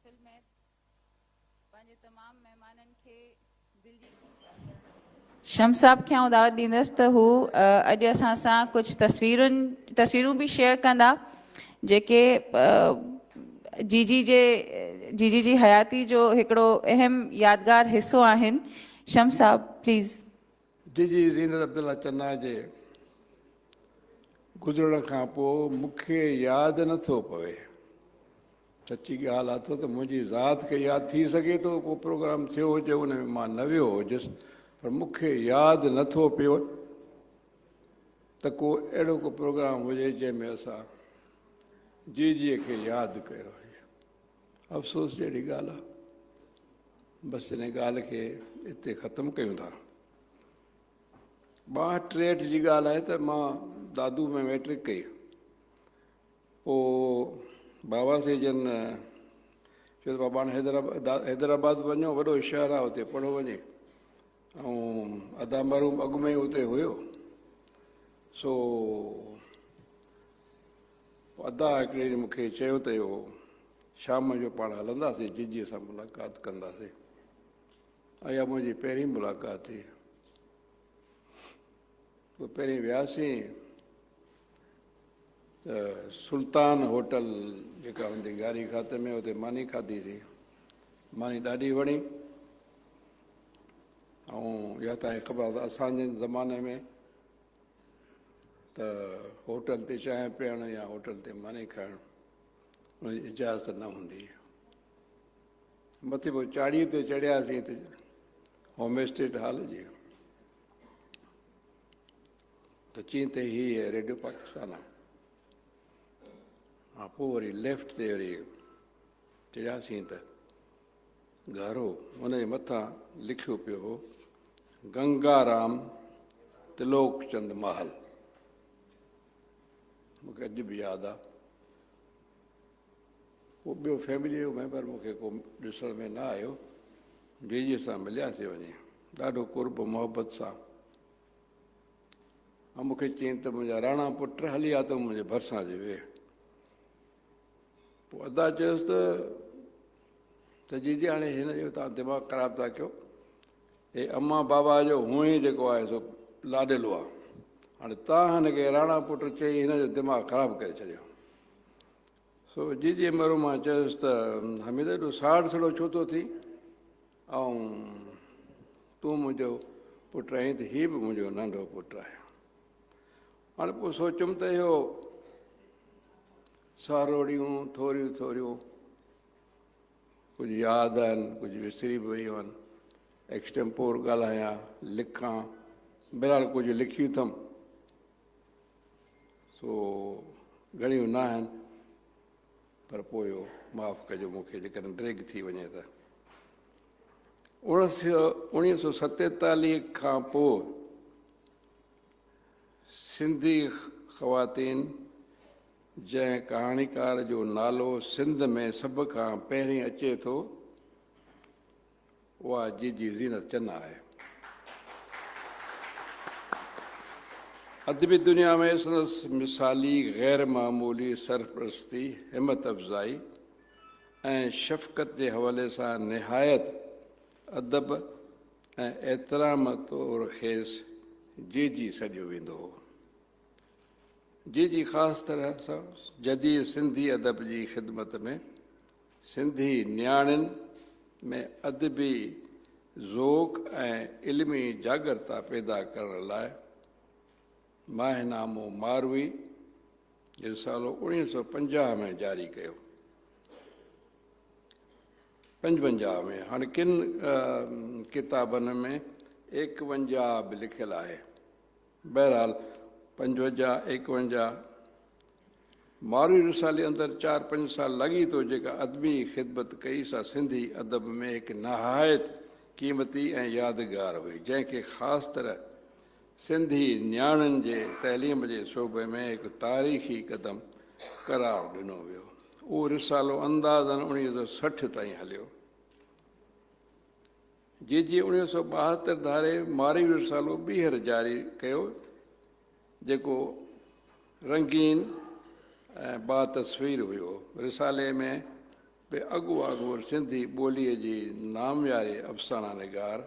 محفل ۾ پنهنجي تمام مهمانن کي دل جي شمس صاحب کي آئون دعوت ڏيندس ته هو اڄ اسان سان ڪجهه تصويرن تصويرون به شيئر ڪندا جيڪي جي جي جي جي جي جي حياتي جو هڪڙو اهم يادگار حصو آهن. شمس صاحب پليز. جي جي زينت عبدالله چنا جي گذرڻ کان پوء مون کي ياد نه ٿو پوي. سچي ڳالهه اٿو ته منهنجي ذات کي ياد ٿي سگهي ٿو ڪو پروگرام ٿيو هجي ان ۾ مان نه ويو هجس پر مون کي ياد نه ٿو پيو ته ڪو اهڙو ڪو پروگرام هجي جنهن ۾ اسان جيجيء کي ياد ڪيو هجي. افسوس جهڙي ڳالهه آهي. بس ان ڳالهه کي اتي ختم ڪيون ٿا. ٻاهٺ ٽيهٺ جي ڳالهه آهي ته مان دادو ۾ مئٽرڪ ڪئي. پوء بابا سائين جن چيو ته بابا هاڻي حيدرآباد وڃو وڏو شهر آهي اتي پڙهو وڃي ۽ ادا مرحوم اڳ ۾ ئي اتي هيو سو ادا هڪڙي ڏينهن مونکي چيو ته اهو شام جو پاڻ هلنداسين جيجيء سان ملاقات ڪنداسين ۽ اها منهنجي پهرين ملاقات ٿي. پوء پهرين وياسين ته سلطان هوٽل جيڪا هوندي گاري کاتي ۾ اتي ماني کاڌيسين. ماني ڏاڍي وڻي ۽ اها تان کي خبر آهي ته اسان جي زماني ۾ ته هوٽل تي چانهه پيئڻ يا هوٽل تي ماني کائڻ ان جي اجازت نه هوندي. مٿي پوء چاڙهيء تي چڙهياسين ته هوم اسٽيٽ هال جي ته چين ته هي ريڊيو پاڪستان آ. ها پوء وري ليفٽ تي وري چڙهياسين ته گهر هو ان جي مٿان لکيو پيو هو گنگارام تلوڪ چند محل. مونکي اڄ به ياد آ. ڪو ٻيو فيمليء جو ميمبر مون کي ڪو ڏسڻ ۾ نه آيو. جيجيء سان ملياسين وڃي ڏاڍو قرب محبت سان ۽ مون کي چيائين ته منهنجا راڻا پٽ هلي آ تون منهنجي ڀرسان اچي ويهه. پوء ادا چيس ته ته جيجي هاڻي هن جو توهان دماغ خراب ٿا ڪيو. هي امان بابا جو هونئن ئي جيڪو آهي سو لاڏلو آ. هاڻي توهان هن کي راڻا پٽ چئي هن جو دماغ خراب ڪري ڇڏيو. سو جيجي مرحومه چيس ته حميد ايڏو ساڙ سڙو ڇو ٿو ٿين ۽ تون منهنجو پٽ آهين ته هي به منهنجو ننڍو پٽ آهي. هاڻي پوء سوچيم ته اهو ساروڙيون ٿوريون ٿوريون ڪجهه ياد آهن ڪجهه وسري به ويون آهن. ايڪسٽيمپور ڳالهايان لکان بهرحال ڪجهه لکيون اٿم. سو گهڻيون نه آهن پر پوء اهو معاف ڪجو مون کي جيڪڏهن ڊيگهه ٿي وڃي ته. 1947 کان پوء سنڌي خواتين جنهن ڪهاڻيڪار جو نالو سنڌ ۾ سڀ کان پهرين اچي ٿو، اها جيجي زينت چنا آهي. ادبي دنيا ۾ سندس مثالي غير معمولي سرپرستي، همت افزائي ۽ شفقت جي حوالي سان نهايت ادب ۽ احترام طور کيس جيجي سڏيو ويندو هو. جيجي خاص طرح سان جديد سنڌي ادب جي خدمت ۾ سنڌي نياڻين ۾ ادبي ذوق ۽ علمي جاڳرتا پيدا ڪرڻ لاء ماهنامو ماروي رسالو 1950 ۾ جاري ڪيو. 55 ۾ هاڻي ڪن ڪتابن ۾ 51 به لکيل آهي. بهرحال 55، 51 ماروي رسالي اندر چار پنج سال لاڳيتو جيڪا ادبي خدمت ڪئي سا سنڌي ادب ۾ هڪ نهايت قيمتي ۽ يادگار هئي جنهن کي خاص طرح سنڌي نياڻين جي تعليم جي شعبي ۾ هڪ تاريخي قدم قرار ڏنو ويو. اهو رسالو اندازاً 1960 تائين هليو. جي جي 1972 ڌاري ماروي رسالو ٻيهر جاري ڪيو جيڪو رنگين ۽ باتصوير هيو. رسالي ۾ به اڳ وانگر سنڌي ٻوليء جي نامياري افسانه نگار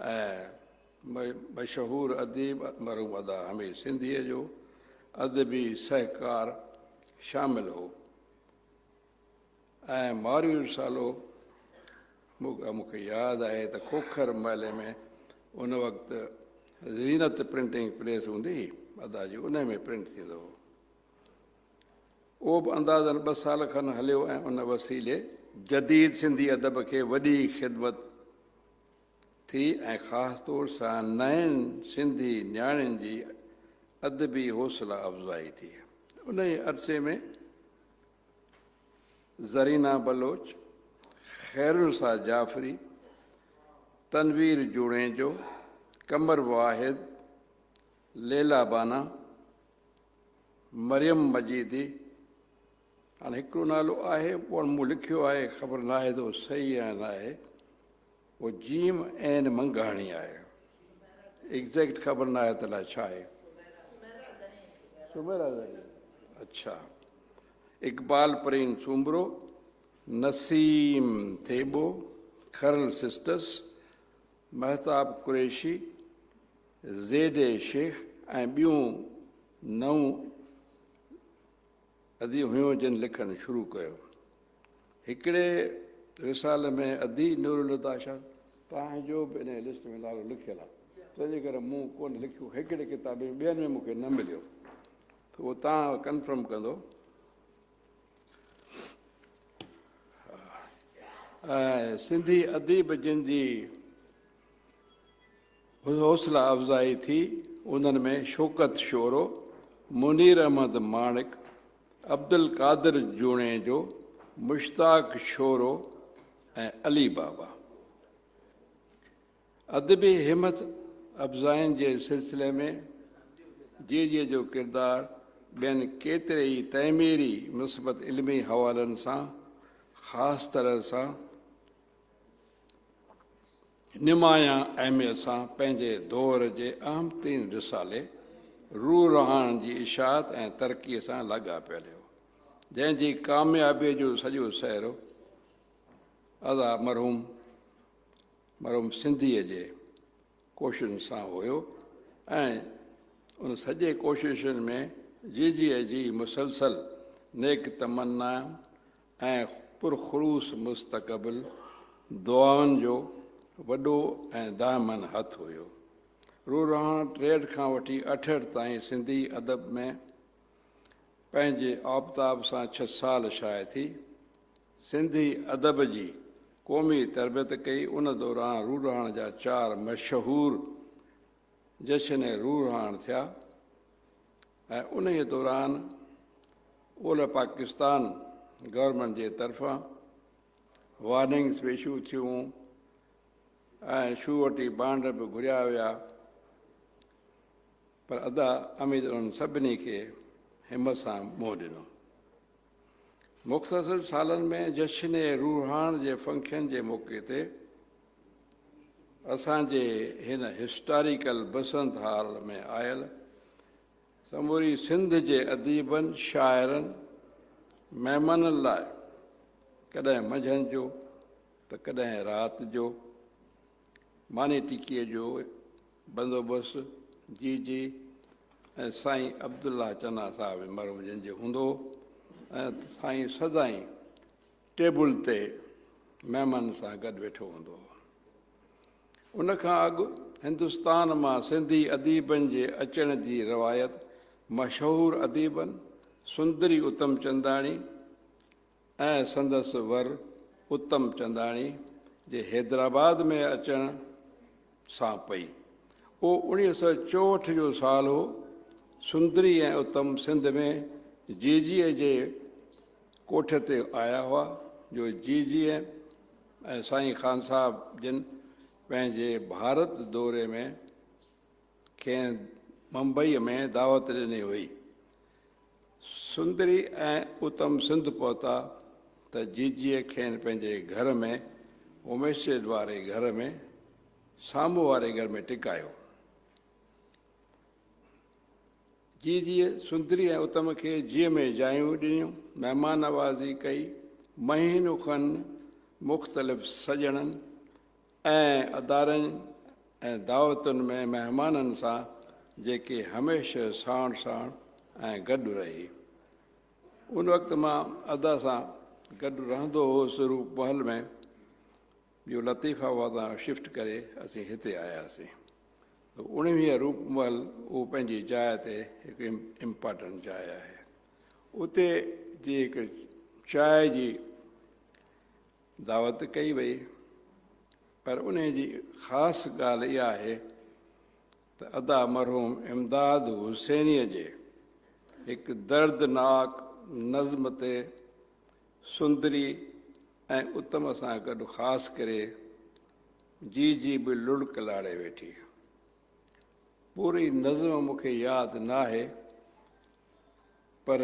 ۽ مشهور اديب مرحوم ادا حميد سنڌيء جو ادبي سهڪار شامل هو ۽ مارئي رسالو مون کي ياد آهي ته کوکر محلي ۾ ان وقت زينت پرنٽنگ پريس هوندي هئي ادا جي ان ۾ پرنٽ ٿيندو هو. اهو به اندازاً ٻه سال کن هليو ۽ ان وسيلي جديد سنڌي ادب کي وڏي خدمت ٿي ۽ خاص طور سان نين سنڌي نياڻين جي ادبي حوصله افزائي ٿي. انهيء عرصي ۾ زرينا بلوچ، خيرالنساء جعفري، تنوير جوڻيجو، قمر واحد، ليلا بانا، مريم مجيدي، هاڻي هڪڙو نالو آهي پوء مون لکيو آهي خبر ناهي ته اهو صحيح آهي ناهي اهو جيم عين منگهاڻي آهي ايگزيڪٽ خبر ناهي ته الائي ڇا آهي سميرا زرين اڇا اقبال پرين Soomro Naseem Thebo Kharal sisters Mehtab Qureshi Z A Shaikh ۽ ٻيون نئون ادي هيون جن لکڻ شروع ڪيو. هڪڙي رسالي ۾ ادي نورالهديٰ شاهه توهان جو به انهيء لسٽ ۾ نالو لکيل آهي، تنهنجي ڪري مون ڪونه لکيو. هڪڙي ڪتاب ۾ ٻين ۾ مون کي نه مليو ته اهو توهان ڪنفرم ڪندو. ۽ سنڌي اديب جن جي حوصله افزائي ٿي، انهن ۾ شوڪت شورو، منير احمد ماڻڪ، عبدالقادر جوڻيجو، مشتاق شورو ۽ علي بابا. ادبي همٿ افزائين جي سلسلي ۾ جيجيء جو ڪردار ٻين ڪيتري ئي تعميري مثبت علمي حوالن سان خاص طرح سان نمايان اهميت سان پنهنجي دور جي اهم ترين رسالي روح رهاڻ جي اشاعت ۽ ترقيء سان لاڳاپيل هيو، جنهن جي ڪاميابيء جو سڄو سهرو ادا مرحوم مرحوم سنڌيء جي ڪوششن سان هيو ۽ ان سڄي ڪوششن ۾ جيجيء جي مسلسل نيڪ تمنائن ۽ پرخلوص مستقبل دعائن جو وڏو ۽ دائماً هٿ هيو. روح رهاڻ 63 کان وٺي 68 تائين سنڌي ادب ۾ پنهنجي آبتاب سان ڇهه سال شايع ٿي. سنڌي ادب جي قومي تربيت ڪئي. ان دوران روح رهاڻ جا چار مشهور جشن روح رهاڻ ٿيا. ۽ انهيء دوران اولهه پاڪستان گورنمينٽ جي طرفان وارننگس به اشو ٿيون ۽ شوئرٽي بانڊ به گهريا ويا پر ادا اميد انهن سڀني کي همت سان منهن ڏنو. مختصر سالن ۾ جشن روحاڻ جي فنڪشن جي موقعي تي اسان جي هن هسٽاريڪل بسنت هال ۾ آيل سموري سنڌ جي اديبن، شاعرن، مهمانن لاء ڪڏهن منجهند جو ته ڪڏهن رات جو ماني ٽڪيء جو بندوبست جي جي ۽ سائين عبدالله چنا صاحب مرحوم جن جي هوندو هو ۽ سائين سدائين ٽيبل تي مهمانن سان گڏ ويٺو هوندو هو. ان کان اڳ هندستان مان سنڌي اديبن جي اچڻ جي روايت مشهور اديبن سندري اتم چنداڻي ۽ سندس ور اتم چنداڻي جي حيدرآباد ۾ اچڻ سان پئي. اهو 1964 جو سال هو. سندري ۽ اتم سنڌ ۾ جيجيء جي ڪوٺ تي آيا هئا، جو جيجيء ۽ سائين خان صاحب جن پنهنجي ڀارت دوري ۾ کين ممبئيء ۾ دعوت ڏني هئي. سندري ۽ اتم سنڌ پهتا ته جيجيء کين پنهنجي گهر ۾ هوميسٽيڊ واري گهر ۾ سامهون واري گهر ۾ ٽڪايو. جيجيء سندري ۽ اتم کي جيء ۾ جايون ڏنيون، مهمان نوازي ڪئي. مهينو کن مختلف سڄڻن ۽ ادارن ۽ دعوتن ۾ مهمانن سان جيڪي هميشه ساڻ ساڻ ۽ گڏ رهي. ان وقت مان ادا سان گڏ رهندو هوس روپ محل ۾، جو لطيف آباد تان شفٽ ڪري اسين هتي آياسين ته 19 روپ محل اهو پنهنجي جاء تي هڪ امپارٽنٽ جاء آهي. اتي جي هڪ چاء جي دعوت ڪئي وئي، پر انهي جي خاص ڳالهه اها آهي ته ادا مرحوم امداد حسينيء جي هڪ دردناڪ نظم تي سندري ۽ اتم سان گڏ خاص ڪري جيجي به لڙڪ لاڙي ويٺي. پوري نظم مون کي ياد ناهي، پر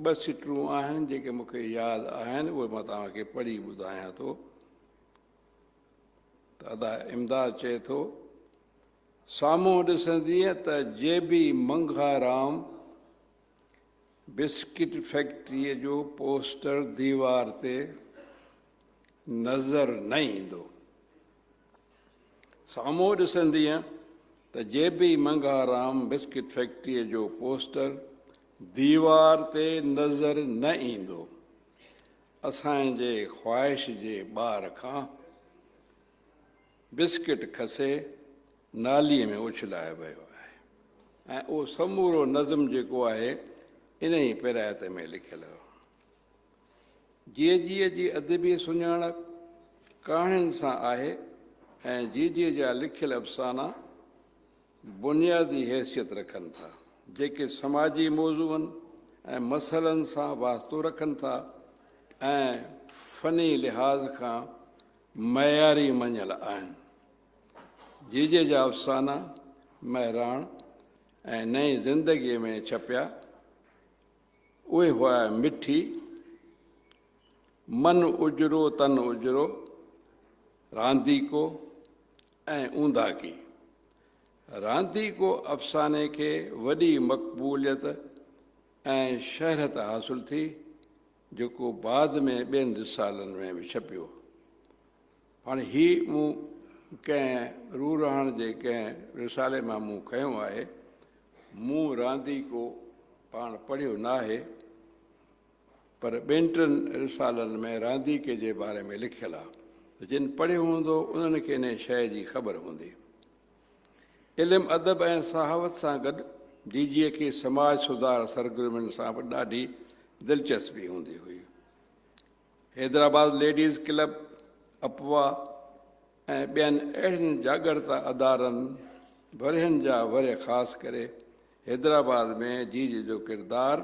ٻه سٽرون آهن جيڪي مون کي ياد آهن، اهي مان توهان کي پڙهي ٻڌايان ٿو. ته ادا امداد چئي ٿو، سامهون ڏسندينء ته جي بي منگهارام بسڪٽ فيڪٽريء جو پوسٽر ديوار تي نظر نه ايندو. سامهون ڏسندينء ته جي بي منگهارام بسڪٽ فيڪٽريء جو پوسٽر ديوار تي نظر نه ايندو. اسان جي خواهش جي ٻار کان بسڪٽ کسي ناليء ۾ اڇلايو ويو آهي ۽ اهو سمورو نظم جيڪو آهي انهيء پيرايت ۾ لکيل هو. جيجيء جي ادبي سڃاڻپ ڪهاڻين سان آهي ۽ جيجيء جا لکيل افسانا بنيادي حيثيت رکن ٿا، جيڪي سماجي موضوعن ۽ مسئلن سان واسطو رکن ٿا ۽ فني لحاظ کان معياري مڃيل آهن. جيجي جا افسانا مهراڻ ۽ نئين زندگيء ۾ ڇپيا، اهي هئا مٺي، من اجرو تن اجرو، رانديڪو ۽ اونداهڪي. رانديڪو افساني کي وڏي مقبوليت ۽ شهرت حاصل ٿي، جيڪو بعد ۾ ٻين رسالن ۾ به ڇپيو. هاڻي هي مون ڪنهن روح رهاڻ جي ڪنهن رسالي مان مون کنيو آهي. مون رانديڪو پاڻ پڙهيو ناهي، پر ٻن ٽن رسالن ۾ رانديڪي جي باري ۾ لکيل آهي ته جن پڙهيو هوندو انهن کي انهي شيء جي خبر هوندي. علم ادب ۽ صحافت سان گڏ جيجيء کي سماج سڌار سرگرمين سان به ڏاڍي دلچسپي هوندي هئي. حيدرآباد ليڊيز ڪلب، اپوا ۽ ٻين اهڙين جاڳرتا ادارن ورهين جا ورهيه خاص ڪري حيدرآباد ۾ جيجي جو ڪردار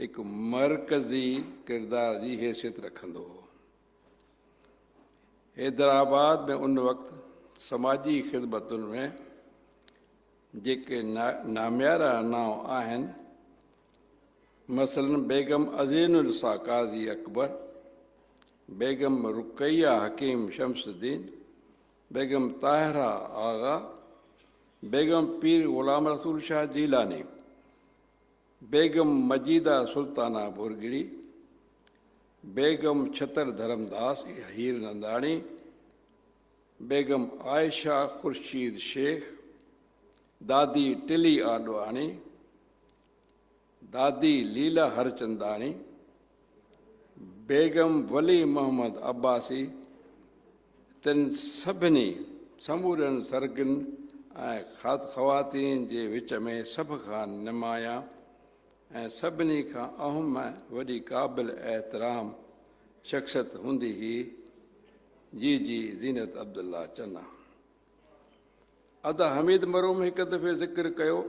هڪ مرڪزي ڪردار جي حيثيت رکندو هو. حيدرآباد ۾ ان وقت سماجي خدمتن ۾ جيڪي ناميارا نانء آهن، مثلاً بيگم عزين النساء قاضي اڪبر، بيگم رقيه حڪيم شمس الدين، بيگم طاهره آغا، بيگم پير غلام رسول شاهه جيلاني، بيگم مجيده سلطانه ڀرڳڙي، بيگم ڇتر ڌرمداس هيرننداڻي، بيگم عائشه خورشيد شيخ، دادي ٽلي آڏواڻي، دادي ليلا هرچنداڻي، بيگم ولي محمد عباسي تن سڀني سمورين سرگن ۽ خواتين جي وچ ۾ سڀ کان نمايان ۽ سڀني کان اهم ۽ وڏي قابل احترام شخصيت هوندي هئي جيجي زينت عبدالله چنا. ادا حميد مرحوم هڪ دفعي ذڪر ڪيو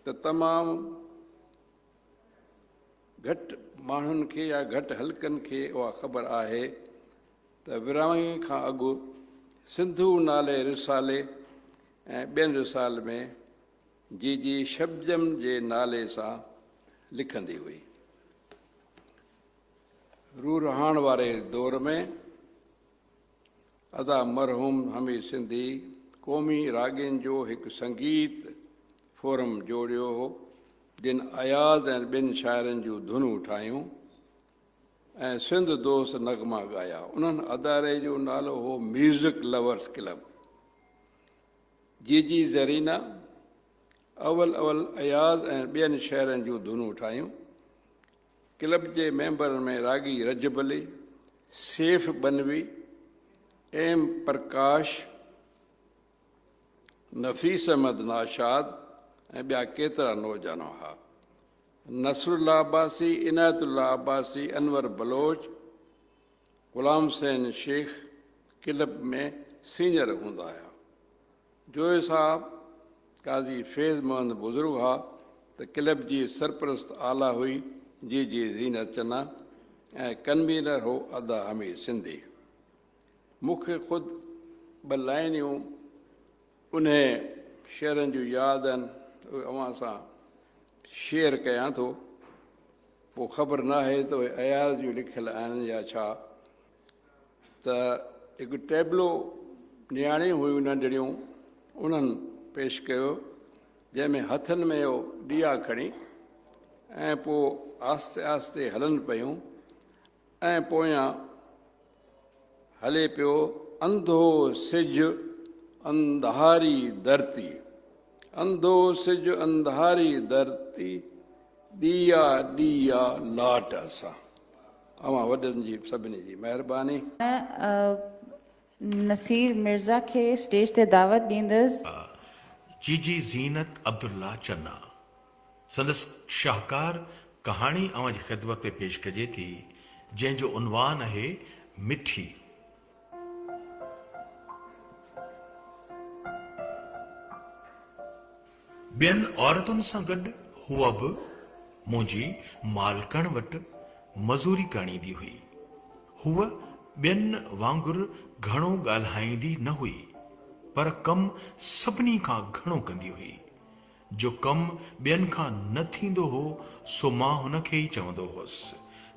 ته تمام گهٽ ماڻهن کي يا گهٽ حلقن کي اها خبر آهي ته ورهاڱي کان اڳ سنڌو نالي رسالي ۽ ٻين رسالن ۾ جيجي شبجم جي نالي سان لکندي هئي. روح رهاڻ واري دور ۾ ادا مرحوم حميد سنڌي قومي راڳين جو هڪ سنگيت فورم جوڙيو هو، جن اياز ۽ ٻين شاعرن جون ڌنون ٺاهيون. ۽ سنڌ دوست نغما ڳايا. انهن اداري جو نالو هو ميوزڪ لورس ڪلب. جيجي زرينا اول اول اياز ۽ ٻين شعرن جون ڌنون ٺاهيون. ڪلب جي ميمبرن ۾ راڳي رجب علي، سيف ٻنوي، ايم پرڪاش، نفيس احمد ناشاد ۽ ٻيا ڪيترا نوجوان هئا. نصرالله عباسي، عنايت الله عباسي، انور بلوچ، غلام حسين شيخ ڪلب ۾ سينئر هوندا هيا. جويو صاحب، قاضي فيض محمد بزرگ ها ته ڪلب جي سرپرست اعليٰ هئي جي جي زينت چنا ۽ ڪنوينر هو ادا حميد سنڌي. مون کي خود ٻه لائنيون انهي شعرن جون ياد آهن اهي اوهان سان شيئر ڪيان ٿو. پوء خبر ناهي ته اهي اياز جون لکيل آهن يا ڇا. ته هڪ ٽيبلو نياڻيون هيون ننڍڙيون انهن پيش ڪيو جنهن ۾ هٿن ۾ اهو ڏيئا کڻي ۽ پوء آهستي آهستي هلن پيون ۽ پويان هلي پيو انڌو سج انڌاري ڌرتي انڌو سج انڌاري ڌرتي ڏيئا ڏيئا لاٽ اسان. اوهان وڏن جي سڀني جي مهرباني. نصير مرزا کي اسٽيج تي دعوت ڏيندس. جيجي زينت عبدالله چنا سندس شاهڪار ڪهاڻي اوهان جي خدمت ۾ پيش ڪجي ٿي، جنهن جو عنوان آهي مٺي. ٻين عورتن سان گڏ هوء به منهنجي مالڪڻ وٽ مزوري ڪرڻ ايندي هئي. هوء ٻين وانگر گهڻو ڳالهائيندي نه هئي، پر ڪم سڀني کان گهڻو ڪندي هئي. جو ڪم ٻين کان نه ٿيندو هو، سو مان هن کي ئي چوندو هوس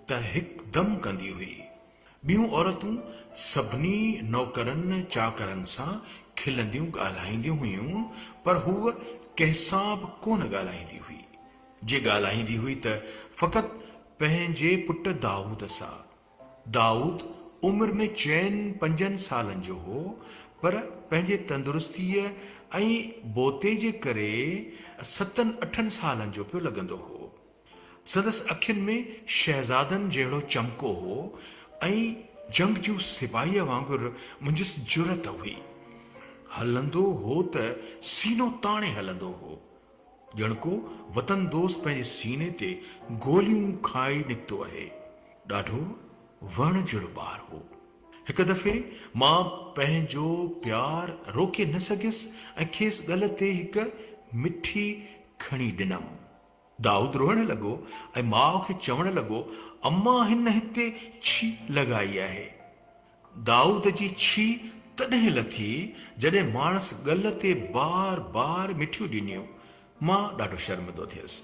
ته هڪدم ڪندي هئي. ٻيون عورتون سڀني نوڪرن چاڪرن سان کلنديون ڳالهائينديون هيون، پر هوء ڪنهن سان به ڪونه ڳالهائيندي هئي. جي ڳالهائيندي هئي ته فقط پنهنجي پٽ دائود سان. دائود عمر ۾ چئن پنجن سالن جو هو، پر پنهنجي تندرستيء ۽ بوتي جي ڪري ستن اٺن سالن جو پيو لڳندو هو. سندس اکين ۾ شهزادن جهڙو چمڪو هو ۽ جنگجو سپاهيء وانگر منجهس جرئت هئي. هلندو هو ته سينو تاڻي هلندو هو، ڄڻ ڪو وطن دوست پنهنجي سيني تي گوليون کائي نڪتو اهي. ڏاڍو وڻ جهڙو ٻار هو. هڪ دفعي مان پنهنجو پيار روڪي نه سگهيس ۽ کيس ڳل تي هڪ مٺي کڻي ڏنم. دائود روئڻ لڳو ۽ ماء کي چوڻ لڳو، اما هن هتي ڇي لڳائي آهي. دائود جي ڇي تڏهن لٿي جڏهن ماڻس ڳل تي بار بار مٺيون ڏنيون. مان ڏاڍو شرمندو ٿيس.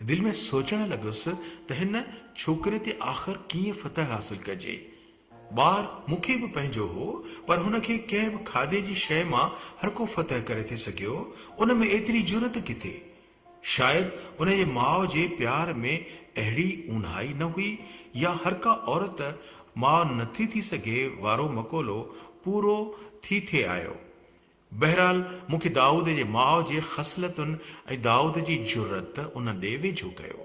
دل ۾ سوچڻ لڳس ته هن ڇوڪري تي آخر ڪيئن فتح حاصل ڪجي. ٻار مون کي به پنهنجو هو، پر هن کي ڪنهن به کاڌي جي شيء مان هرڪو فتح ڪري ٿي سگهيو، ان ۾ ايتري جرئت ڪٿي؟ شايد ان جي ماء جي پيار ۾ اهڙي اونهائي نه هئي يا هرڪا عورت ماء نٿي ٿي سگهي وارو مقولو پورو ٿي ٿي آيو. بهرحال مون کي دائود جي ماء جي خصلتن ۽ دائود جي جرئت ان ڏي ويجهو ڪيو.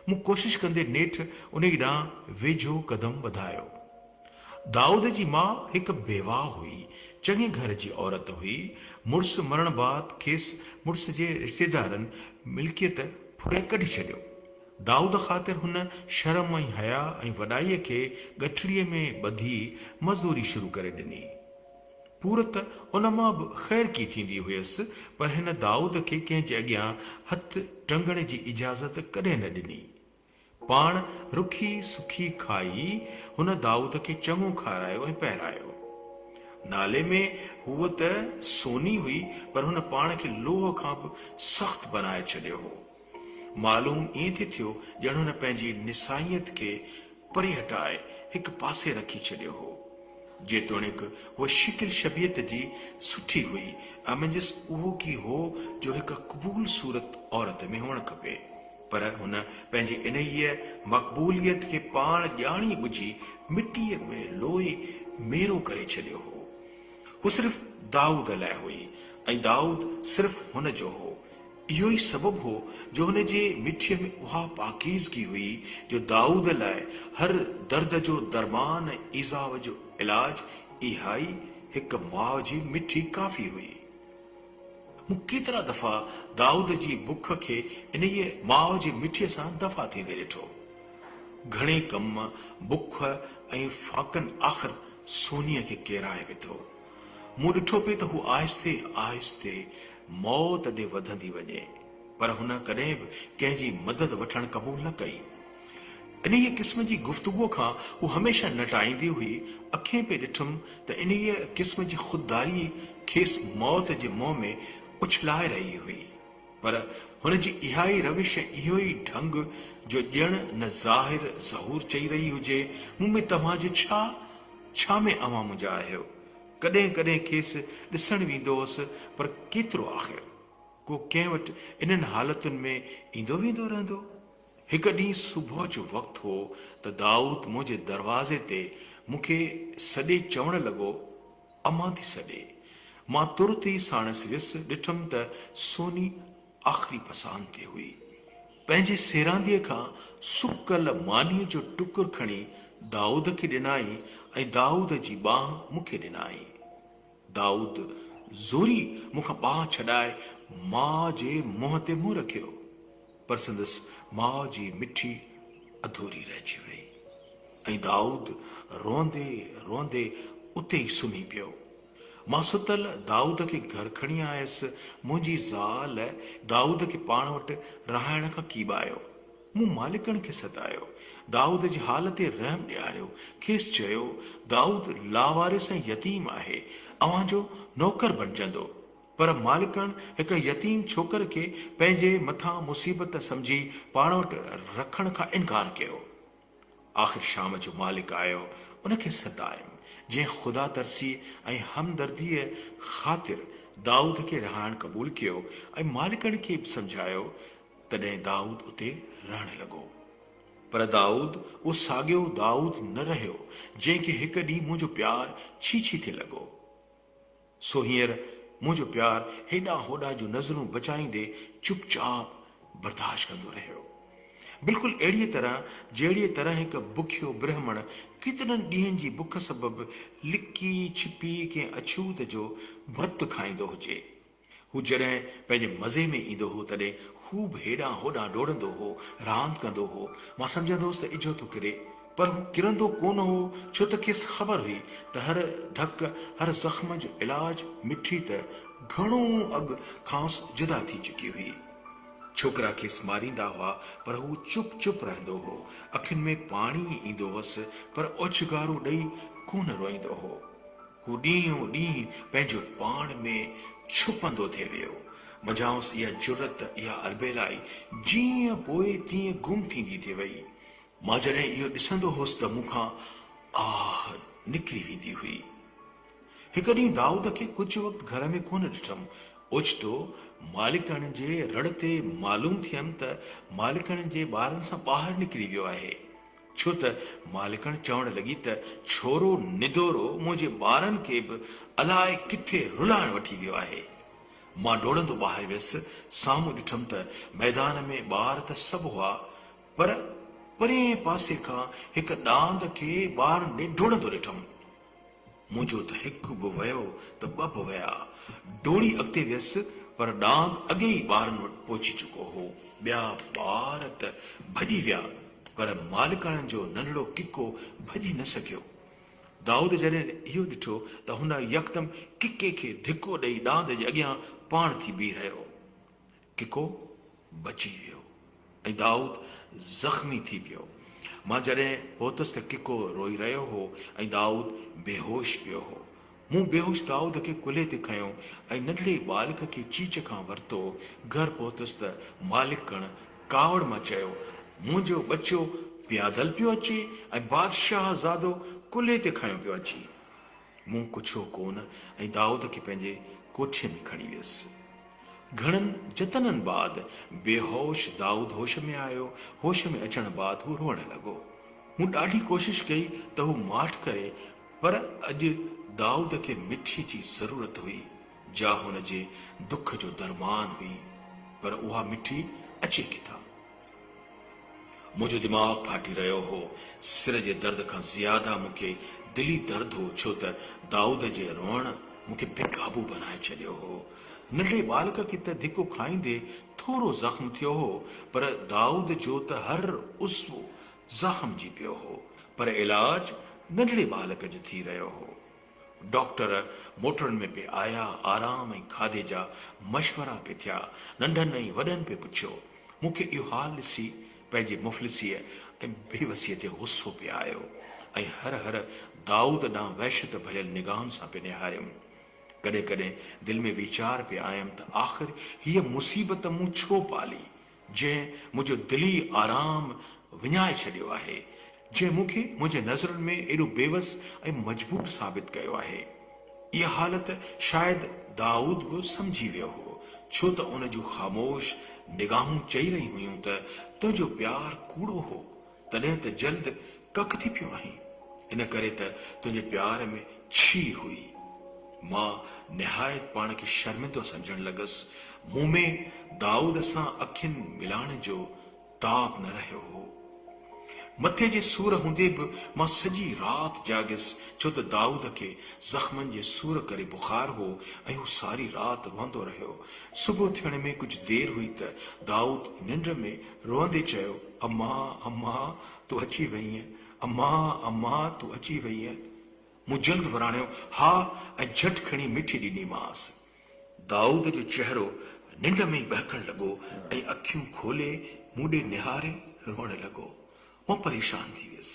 مون ڪوشش ڪندي نيٺ انهي ڏانهن ويجهو قدم وڌايو. دائود جي ماء هڪ بيواهه هئي، چڱي گهر جي عورت هئي. مڙس مرڻ بعد کيس مڙس جي رشتيدارن ملڪيت ڦري ڪڍي ڇڏيو. دائود خاطر هن شرم ۽ حياء ۽ وڏائيء کي ڳٺڙيء ۾ ٻڌي مزدوري شروع ڪري ڏني. پورت ان مان به خير ڪي ٿيندي هيس، پر هن دائود کي ڪنهن جي اڳيان هٿ ٽنگڻ جي اجازت ڪڏهن نه ڏني. پاڻ رکي سکي کائي هن دائود کي چڱو کارايو ۽ پهرايو. نالي ۾ هوء ته سوني هئي پر هن پاڻ کي لوهه کان به سخت بنائي ڇڏيو هو. معلوم ائين ٿي ٿيو ڄڻ هن پنهنجي نسائيت کي پري هٽائي هڪ پاسي رکي ڇڏيو هو. جيتوڻيڪ هوء شڪل شبيهت جي سٺي هئي ۽ منجهس اهو ڪي هو جو هڪ قبول صورت عورت ۾ هئڻ کپي. پر هن پنهنجي انهيء مقبوليت کي پاڻ ڄاڻي ٻجهي مٽيء ۾ لوئي ميرو ڪري ڇڏيو هو. هوء صرف دائود لاء هئي ۽ دائود صرف هن جو هو. اهو ئي سبب هو جو هن جي مٺيء ۾ اها پاڪيزگي هئي جو دائود لاء هر درد جو درمان ۽ ايذاء جو علاج اهائي هڪ ماء جي مٺي ڪافي هئي. مون ڪيترا دفعا دائود جي بک کي انهيء ماء جي مٺيء سان دفع ٿيندي ڏٺو. گهڻي ڪم، بک ۽ فاقن آخر سونيء کي ڪيرائي وڌو. مون ڏٺو پئي ته هو آهستي آهستي موت ڏي وڌندي وڃي، پر هن ڪڏهن به ڪنهن جي مدد وٺڻ قبول نه ڪئي. انهيء قسم جي گفتگوء کان هوء هميشه نٽائيندي هئي. اکين پئي ڏٺم ته انهيء قسم جي خودداري کيس موت جي منهن ۾ اڇلائي رهي هئي. پر هن جي اها ئي روش ۽ اهو ئي ڍنگ جو ڄڻ نه ظاهر ظهور چئي رهي هجي، مون ۾ توهان جو ڇا؟ ڇا ۾ اوهان منهنجا آهيو؟ ڪڏهن ڪڏهن کيس ڏسڻ ويندو هوس، پر ڪيترو آخر؟ ڪو ڪنهن وٽ انهن حالتن ۾ ايندو ويندو رهندو؟ هڪ ڏينهن صبح جو وقت هو ته دائود منهنجي دروازي تي مون کي سڏي چوڻ لڳو، امان ٿي سڏي. مان ترت ئي ساڻس ويس، ڏٺم ته سوني آخري پساهن تي هئي. پنهنجي سيرانديء کان سڪل مانيء جو ٽڪر کڻي دائود کي ڏنائين ۽ دائود جي ٻانهن مون کي ڏنائين. دائود زوري مون کان ٻانهن ڇڏائي ماء جي منهن تي منهن رکيو. پر سندس ماء جي مٺي اڌوري رهجي وئي ۽ دائود روئندي روئندي اتي ئي سمهي پيو. مان ستل دائود کي گهر کڻي آيس. منهنجي زال دائود کي پاڻ وٽ رهائڻ کان ڪيٻايو. مون مالڪڻ کي ستايو. دائود جي حال تي رحم ڏياريو. کيس چيو، دائود لاوارث ۽ يتيم آهي. اوهان جو نوڪر بڻجندو. پر مالڪڻ هڪ يتيم ڇوڪر کي پنهنجي مٿان مصيبت سمجهي پاڻ وٽ رکڻ کان انڪار ڪيو. آخر شام جو مالڪ آيو، ان کي ستايم، جنهن خدا ترسي ۽ همدرديء خاطر دائود کي رهائڻ قبول ڪيو ۽ مالڪڻ کي به سمجهايو، تڏهن دائود اتي رهڻ لڳو. پر دائود اهو ساڳيو دائود نه رهيو، جنهن کي هڪ ڏينهن منهنجو پيار ڇي ڇي ٿي لڳو. سو هينئر منهنجو پيار هيڏانهن هوڏانهن جون نظرون بچائيندي چپ چاپ برداشت ڪندو رهيو. بلڪل اهڙيء طرح جهڙيء طرح هڪ بکيو برهمڻ ڪيترن ڏينهن جي بک سبب لڪي ڇپي ڪنهن اڇوت جو ڀت کائيندو هجي. هو جڏهن پنهنجي مزي ۾ ايندو هو تڏهن خوب هيڏانهن هوڏانهن ڊوڙندو هو، راند ڪندو هو. مان سمجهندو هوس ته اجهو ٿو ڪري. پر هو ڪرندو ڪونه هو، ڇو ته کيس خبر هئي ته هر ڌڪ، هر زخم جو علاج مٺي ته گهڻو اڳ کانئس جدا ٿي چڪي هئي. ڇوڪرا کيس ماريندا هئا، پر هو چپ چپ رهندو هو. اکين ۾ پاڻي ايندو هوس، پر اوڇگارون ڏئي ڪونه روئيندو هو. هو ڏينهون ڏينهن پنهنجو پاڻ ۾ ڇپندو ٿي ويو. منجهائنس اها جرئت، اها البيلائي جيئن پوء تيئن گم ٿيندي ٿي وئي. مان جڏهن اهو ڏسندو هوس ته مون کان آهه نڪري ويندي هئي. هڪ ڏينهن دائود کي ڪجهه وقت گهر ۾ ڪونه ڏٺم. اوچتو مالڪڻ جي رڙ تي معلوم ٿيم ته مالڪڻ جي ٻارن سان ٻاهر نڪري ويو آهي. ڇو ته مالڪڻ چوڻ لڳي ته ڇورو ندورو منهنجي ٻارن کي به الاء ڪٿي رلائڻ وٺي ويو آهي. مان ڊوڙندو ٻاهر ويس، سامهون ڏٺم ته ميدان ۾ ٻار ته سڀ هئا، پر پرئين پاسي کان هڪ ڏاند کي ٻارن ڏي ڊوڙندو ڏٺم. منهنجو ته هڪ به ويو ته ٻه به ويا. ڊوڙي اڳتي ويس پر ڏاند اڳي ئي ٻارن وٽ پهچي چڪو هو. ٻيا ٻار ته ڀڄي ويا پر مالڪاڻين جو ننڍڙو ڪڪو ڀڄي نه سگهيو. دائود جڏهن اهو ڏٺو ته هن يڪدم ڪڪي کي ڌڪو ڏئي ڏاند جي اڳيان پاڻ ٿي بيهي رهيو. ڪڪو بچي ويو ۽ دائود زخمي ٿي پيو. مان جڏهن پهتس ته ڪڪو روئي رهيو هو ۽ دائود بيهوش پيو هو. مون بيهوش دائود کي ڪلهي تي کنيو ۽ ننڍڙي ٻالڪ کي چيچ کان ورتو. گهر پهتس ته مالڪڻ ڪاوڙ مان چيو، منهنجو ٻچو پيادل پيو اچي ۽ بادشاهه زادو ڪلهي تي کنيو پيو اچي. مون ڪڇيو ڪونه ۽ دائود کي پنهنجي ڪوٺيء ۾ کڻي ويس. گهڻن جتنن بعد بيهوش دائود هوش ۾ آيو. هوش ۾ اچڻ بعد هو روئڻ لڳو. مون ڏاڍي ڪوشش ڪئي ته هو ماٺ ڪري پر اڄ دائود کي مٺي جي ضرورت هئي، جا هن جي دک جو درمان هئي. پر اها مٺي اچي ڪٿان؟ منهنجو دماغ ڦاٽي رهيو هو. سر جي درد کان زياده مون کي دلي درد هو، ڇو ته دائود جي روئڻ مون کي بي قابو بنائي ڇڏيو هو. ننڍڙي ٻالڪ کي ته ڌڪو کائيندي ٿورو زخم ٿيو هو، پر دائود جو ته هر عضو زخمجي پيو هو. پر علاج ننڍڙي ٻالڪ جو ٿي رهيو هو. ڊاڪٽر موٽرن ۾ پئي آيا، آرام ۽ کاڌي جا مشورا پئي ٿيا، ننڍن ۽ وڏن پئي پڇيو. مون کي اهو حال ڏسي پنهنجي مفلسيء ۽ بيوسيء تي غصو پئي آيو ۽ هر هر دائود ڏانهن وحشت ڀريل نگاهن سان پئي نهاريم. ڪڏهن ڪڏهن دل ۾ ويچار پئي آيم ته آخر هيء مصيبت مون ڇو پالي؟ جنهن منهنجو دلي آرام وڃائي ڇڏيو آهي، جنهن مون کي منهنجي نظرن ۾ ايڏو بيوس ۽ مجبور ثابت ڪيو آهي. اها حالت شايد دائود به سمجهي ويو هو، ڇو ته ان جون خاموش نگاهون چئي رهيون هيون ته تنهنجو پيار ڪوڙو هو، تڏهن ته جلد ڪڪ ٿي پيو آهين، ان ڪري ته تنهنجي پيار ۾ ڇيهه هئي. مان نهايت پاڻ کي شرمندو سمجهڻ لڳس. مون ۾ دائود سان اکين ملائڻ جو تاب نه رهيو هو. مٿي جي سور هوندي به مان سڄي رات جاڳيس، ڇو ته دائود کي زخمن جي سور ڪري بخار هو ۽ هو ساري رات روئندو رهيو. صبح ٿيڻ ۾ ڪجهه دير هئي ته دائود ننڊ ۾ روئندي چيو، اما، اما، تون اچي وئينء، اما، اما، تون اچي وئينء. مون جلد وراڻيو، ها ۽ جهٽ کڻي مٺي ڏنيمانس. دائود جو چهرو ننڊ ۾ ئي ٻهڪڻ لڳو ۽ اکيون کولي مون ڏي نهاري روئڻ لڳو. مان پريشان ٿي ويس.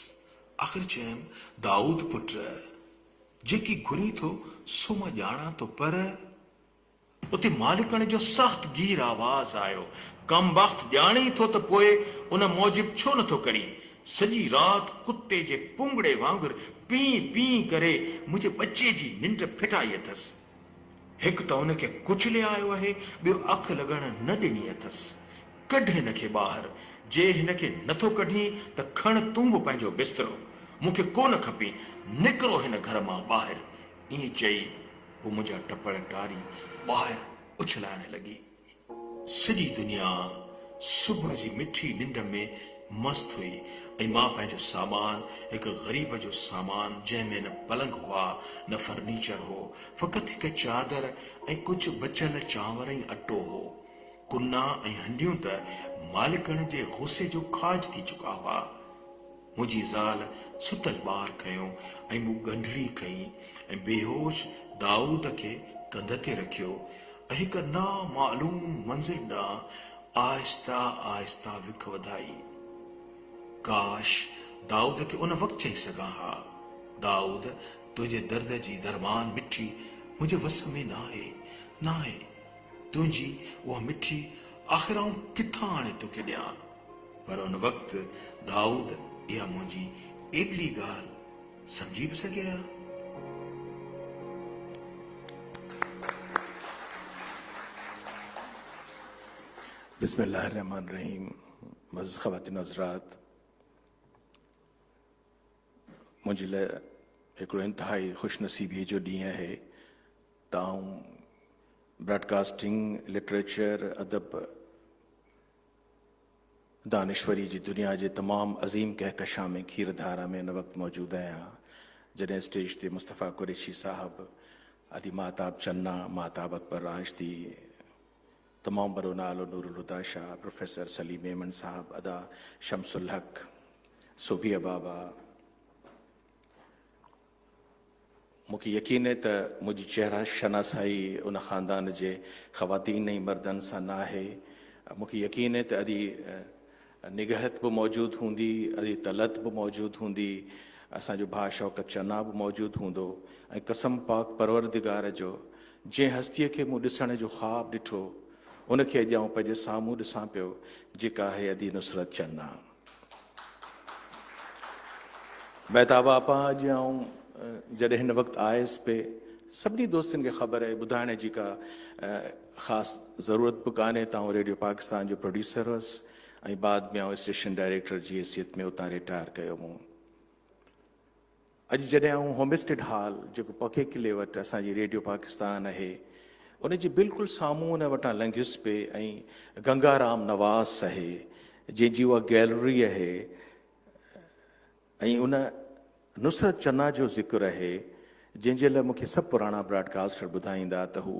آخر چيم، دائود پٽ، جيڪي گهرين ٿو سو مان ڄاڻان ٿو پر. اتي مالڪڻ جو سخت گير آواز آيو، ڪمبخت ڄاڻين ٿو ته پوء ان موجب ڇو نٿو ڪرين؟ سڄي رات ڪتي جي پونگڙي وانگر پين پين ڪري منهنجي ٻچي جي ننڊ ڦٽائي اٿس. هڪ ته ان کي ڪچلي آيو آهي، ٻيو اک لڳڻ نه ڏني اٿس. ڪڍ هن کي ٻاهر، جي هن کي نٿو ڪڍين ته کڻ تون به پنهنجو بسترو. مون کي ڪو نه کپين، نڪرو هن گهر مان ٻاهر. ائين چئي هو منهنجا ٽپڙ ٽاري ٻاهر اڇلائڻ لڳي. سڄي دنيا صبح جي مٺي ننڊ ۾ مست هئي ۽ مان پنهنجو سامان، هڪ غريب جو سامان جنهن ۾ نه پلنگ هئا نه فرنيچر هو، فقط هڪ چادر ۽ ڪجهه بچيل چانور ۽ اٽو هو. ڪنا ۽ هنڊيون ته مالڪڻ جي غصي جو کاڄ ٿي چڪا هئا. منهنجي زال ستل ٻار کنيو ۽ مون ڳنڍڙي کنئي ۽ بيهوش دائود کي ڪنڌ تي رکيو ۽ هڪ نامعلوم منزل ڏانهن آهسته آهسته وک وڌائي. ڪاش دائود کي ان وقت چئي سگهان ها، دائود تنهنجي درد جي درمان مٺي منهنجي وس ۾ ناهي، ناهي. تنهنجي اها مٺي آخر آئون ڪٿان آڻي توکي ڏيان؟ پر ان وقت دائود اها منهنجي ايڏڙي ڳالهه سمجهي به سگهي ها؟ بسم الله الرحمن الرحيم معزز خواتين حضرات منهنجي لاء هڪڙو انتهائي خوش نصيبي جو ڏينهن آهي ته آئون براڊڪاسٽنگ لٽريچر ادب دانشوري جي دنيا جي تمام عظيم ڪهڪشان ۾ کير ڌارا ۾ ان وقت موجود آهيان جڏهن اسٽيج تي مصطفيٰ قريشي صاحب، ادي ماهتاب چنا، ماهتاب اڪبر راشدي، تمام وڏو نالو نور الهديٰ شاهه، پروفيسر سليم ميمڻ صاحب، ادا شمس الحق، سوڀيا بابا، مون کي يقين آهي ته منهنجي چهره شناسائي ان خاندان جي خواتين ۽ مردن سان نه آهي. مون کي يقين آهي ته ادي نگهت به موجود هوندي، ادي طلعت به موجود هوندي، اسان جو ڀاء شوڪت چنا به موجود هوندو ۽ قسم پاڪ پروردگار جو جنهن هستيء کي مون ڏسڻ جو خواب ڏٺو، ان کي اڄ آئون پنهنجي سامهون ڏسان پيو، جيڪا آهي ادي نصرت چنا. مهتاب آپا اڄ آئون جڏهن هن وقت آيس پئي سڀني دوستن کي خبر آهي، ٻڌائڻ جي ڪا خاص ضرورت به ڪانهي ته آئون ريڊيو پاڪستان جو پروڊيوسر هئس ۽ بعد ۾ آئون اسٽيشن ڊائريڪٽر جي حيثيت ۾ اتان ريٽائر ڪيو مون. اڄ جڏهن آئون هومسٽيڊ هال جيڪو پڪي قلعي وٽ اسان جي ريڊيو پاڪستان آهي ان جي بلڪل سامهون ان وٽان لنگهيس پئي ۽ گنگارام نواز آهي جنهن جي اها گيلري آهي ۽ ان نصرت چنا جو ذڪر آهي جنهن جي لاء مون کي سڀ پراڻا براڊ ڪاسٽر ٻڌائيندا ته هو